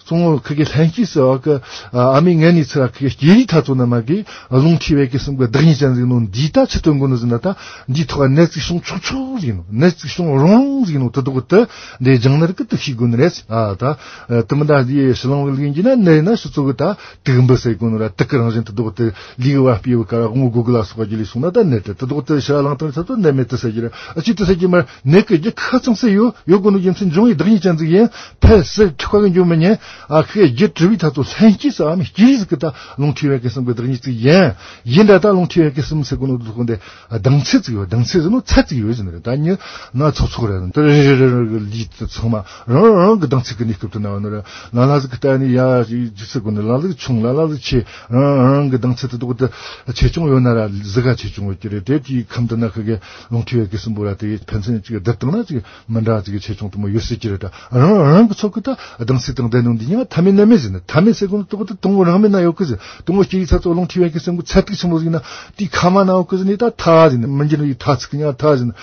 གཙོ་བོ་ཁི་གི་ལྷན་སྐྱེས་སུ་བ་གི་ཨ་མའི་མངལ་ནས་ཚུར་ཁི་གི་སྐྱེས་རིགས་ཐ་ཚོ་ན་མ་གི་རླུང་མཁྲིས་བད་ཀན་གསུམ་གི་བདག་ཉིད་ཅན་ཟིག་ནོ། འདི་ད་ཆི་སྟོན་གོ་ནོ་ཟེར་ན། ད་འདིའི་ཐོག་ནད་ཅིག་བྱུང་ཆོག་ཆོག་ཟིག་ནོ། ནད་ཅིག་བྱུང་རུང་རུང་ཟིག་ནོ། དེ་དག་དེ་འདི་སྦྱང་ནི་རིགས་གི་དེ་ཤེས་དགོས་ནི་རེད། ཨ་ད་དེ་མི་ད་འདི་ཕྱི་གླིང་བའི་ལུགས་ཡིན་གྱི་ན་ནད་ན་ཕྱི་ཚོ་གི་ད་དུག་འབུ་ཟེར་གོ་ནོ་ར། དུག་གི་རང་བཞིན་དེ་དག་དེ་ལུས་གི་བ་སྤུ་བ་ཀ་ར་དབང་པོ་དགུ་གི་ལ་སོགས་པ་རྒྱུ་ལས་སོང་ན་ད་ནད་དེ་དེ་དག་དེ་ཕྱི་ར་ལངས་བཏང་ཚ་ཚོ་ནད་མེད་དུ་ཟེར་གྱི་རེད། ཨ་ཅིག་དེ་ཟེར་གྱི་མ་རེད། ནད་ཀྱི་རྒྱུ་ཁ་ཚང་སེ་ཡོད་ཡོད་དགོས་ནོ་རྒྱུ་མཚན་འབྱུང་བའི་བདག་ཉིད་ཅན་ཟིག་ཡིན། ཕལ་སེ་འཁྲུག་པ་གི་འབྱུང་མི་ཉན། ཨ་ཁུ་རྒྱུད་གྲུབ་པའི་ཐ་ཚོ་ལྷན་སྐྱེས་སུ་ཨ་མའི་སྐྱེས་རིགས་ཟིག་གི་ད་རླུང་མཁྲིས་བད་ཀན་གསུམ་གི་བདག་ཉིད་ཅིག་ཡིན། ཡིན་ད་ད་རླུང་མཁྲིས་བད་ཀན་གསུམ་ཟེར་གོ་ནོ་དེ་དག་འདི་ལྡང་ཚད་ཅིག་ཡོད། ལྡང་ཚད་ཟེར་ནོ་ཚད་ཅིག་ཡོད་ཟེར་ནི་རེད། ད་མྱི་སྣ་ཚོགས་ཚོགས་རེད། འདི་རེ་རེ་རེ་རེ་གི་ལུས་དེ་ཚང་མ་རང་རང་རང་གི་ལྡང་ཚད་གི་གནས་སྐབས་དེ་ན་བ་ནི་རེད། ལ་ལ་ཟིག་གི་ལྟ་ནི་ཡ་ཇི་ཟེར་གོ་ནི། ལ་ལ་ཟིག་ཆུང་། ལ་ལ་ཟིག་ཆེ། རང་རང་གི་ལྡང་ཚད་དེ་དག་དེ་ཆེ་ཆུང་ཡོད་ན་ར་ཟིག་ག་ཆེ་ཆུང་ཡོད་ཀྱི་རེད། དེ་དེའི་ཁམས་དེ་ན་ཁི་གི་རླུང་མཁྲིས་བད་ཀན་གསུམ་པོ་ར། དེ་ཕན་ཚུན་ཅིག་བསྡུར་བཏང་ན་ཅིག་མི་འདྲ་ཅིག་ཆེ་ཆུང་དེ་མོ་ཡོད་སྲིད་ཀྱི་རེད། ད་རང་རང་གི་ཚོགས་ཀྱི་ད་ལྡང་ཚད་དང་ལྡན་ནོ་འདི་ཡང་ཐ་མལ་ནད་མེད་ཟེར་ནི། ཐ་མལ་ཟེར་གོ་ནོ་དེ་དག་དེ་དང་པོ་རང་མེད་ན་ཡོད་གི་ཟེར། དང་པོ་སྐྱེས་རིགས་ཚ་ཚོ་རླུང་མཁྲིས་བད་ཀན་གསུམ་གི་ཚད་ཐིག་ཆེན་མོ་ཟིག་ན་དེའི་ཁ་མ་ན་ཡོད་གི་ཟེར་ནི། ད་ཐ་ཟེར་ནི་མི་འགྱུར་བའི་ཐ་ཚིག་གི་ཡང་ཐ་ཟེར་ནི།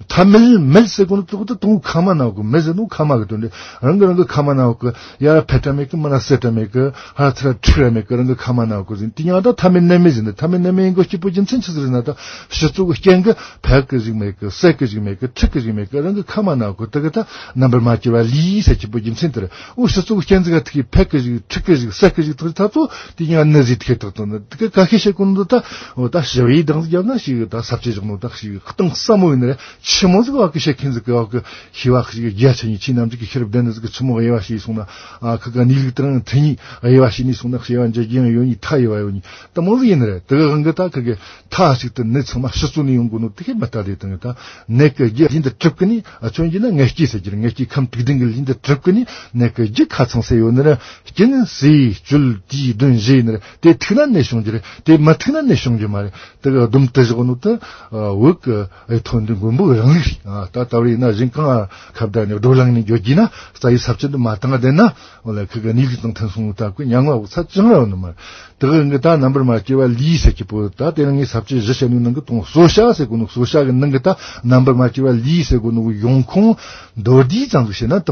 ཐ་མལ་མེད་ཟེར་གོ་ནོ་དེ་དག་དེ་དང་པོ་ཁ་མ་ན་ཡོད་གི། མེད་ཟེར་ནོ་ཁ་མ་གི་དོན་རེད། རང་གི་རང་གི་ཁ་མ་ན་ཡོད་གི། ཡ་ཕེ་དྲ་མེད་གི། མ་ན་སེ་དྲ་མེད་གི། ཧ་ཚ་ར་ཁྲིག་ར་མེད་གི། རང་གི་ཁ་མ་ན་ཡོད་གི་ཟེར་ནི། དེ་ཡང་ད་ཐ་མལ་ནད་མེད་ཟེར་ནི། ཐ་མལ་ནད་མེད་ཡིན་གོ་སྐྱེས་པོ་རྒྱུ་མཚན་ཆི་ཟིག་རེད་ན། ད་ཕྱི་ཚུལ་གི་རྐྱེན་གི་ཕེ་གི་ཞིག་མེད་གི། སེ་གི་ཞིག་མེད་གི། ཁྲིག་གི་ཞིག་མེད་གི། རང་གི་ཁ་མ་ན་གི་དེ་གི་ད་རྣམ་པར་མ་གྱུར་པ་ལུས་ཟེར་གྱི་པོ་རྒྱུ་མཚན་དེ་རེད། འོ་ཕྱི་ཚུལ་གི་རྐྱེན་ཟིག་ག་ཐུག་གི་ཕེ་གི་ཞིག་ཁྲིག་གི་ཞིག་སེ་གི་ཞིག་ཐུག་ད་ཚོ་དེ་ཡང་ནད་ཟིག་ཐུག་གི་ཐག་ཏུ་ནི། དེ་གི་ག་ཤེད་བྱེད་གོ་ནོ་ད། འོ་ད་ཞི་བའི་གདངས་ཟིག་བརྒྱབ་ན་ཞིག་ད་ས་བཅད་བཞག་ནོ་ད་ཞིག་གཏིང་ཟབ་མོ་ཡིན་ནི་རེད། ཆི་མོ་ཟིག་བ་གི་བཤད་མཁན་ཟིག་གི་བ་གི་ཤེས་བ་ཞིག་རྒྱ་ཆེ་ནི་ཆེས་རྣམས་ཀྱི་ཤེས་རབ་ལྡན་ནི་ཟིག་གི་ཆི་མོ་དབྱེ་བ་ཤེས་སོང་ན། ཨ་ཁི་ག་གནས་ལུགས་དང་མཐུན་ནི་དབྱེ་བ་ཤེས་ནི་སོང་ན། ཤེས་བ་འཇལ་རྒྱུ་ཡང་ཡོད་ནི། ཐ་དབྱེ་བ་ཡོད་ནི། དེ་མོ་ཟིག་ཡིན་ནི་རེད། དེ་གི་དབང་གི་ད་ཁི་གི་མཐའ་གཅིག་ཏུ་ནད་ཚང་མ་ཕྱི་ཚུལ་ནས་ཡོང་གོ་ནོ་དེ་ཁེ་མི་ལྟ་དེ་དང་། ད་ནད་ཀྱི་རྒྱུ་ལུས་འདི་གྲུབ་ཀི་ནི། ཨ་ཆོས་ཀྱི་ན་ངེས་སྐྱེས་ཟེར་གྱི་རེད། ངེས་སྐྱེས་ཁམས་དྲུག་ལྡན་གྱི་ལུས་འདི་གྲུབ་ཀི་ནི་ནད་ཀྱི་རྒྱུ་ཁ་ཚང་སེ་ཡོད་ནི་རེད། རྐྱེན་ཟས་སྤྱོད་དུས་གདོན་བཞི་ཡིན་ནི་རེད། དེ་ཐུག་ན་ནད་བྱུང་རྒྱུ་རེད། དེ་མ་ཐུག་ན་ནད་བྱུང་རྒྱུ་མ་རེད། དེ་གི་སྡོམ་དུ་བཞག་ནོ་དེ་བོད་ཀྱི་ཐོན་ལྡན་མགོན་པོའི་རིང་ལུགས་རེད། ད་ལྟ་བར་ཡིན་ན་གཞན་གང་ཁ་བརྡ་ནས་བགྲོ་གླེང་ནས་འགྱོ་རྒྱུ་ན། རྩ་བའི་ས་བཅད་འདི་མ་བཏང་བསྡད་ན། འོ་ལ་ཁི་གི་གནས་ལུགས་དང་མཐུན་སོང་ད་ཀོ་མྱ་ངན་འོག་ཚ་ཅང་ར་ཡོད་ནི་མ་རེད། དེ་གི་ངི་ད་རྣམ་པར་མ་སྐྱེས་པ་ལུས་ཟེར་གྱི་པོ། ད་དེ་ནི་ངས་ས་བཅད་བཞི་བཤད་ནོ་ནང་གི་དང་གསོ་བྱ་ཟེར་གོ་ནོ། གསོ་བྱ་གི་ནང་གི་ད་རྣམ་པར་མ་སྐྱེས་པ་ལུས་ཟེར་གོ་ནོ་གི་ཡོང་ཁུངས་མདོར་བསྡུས་ཙམ་ཟིག་བཤད་ན།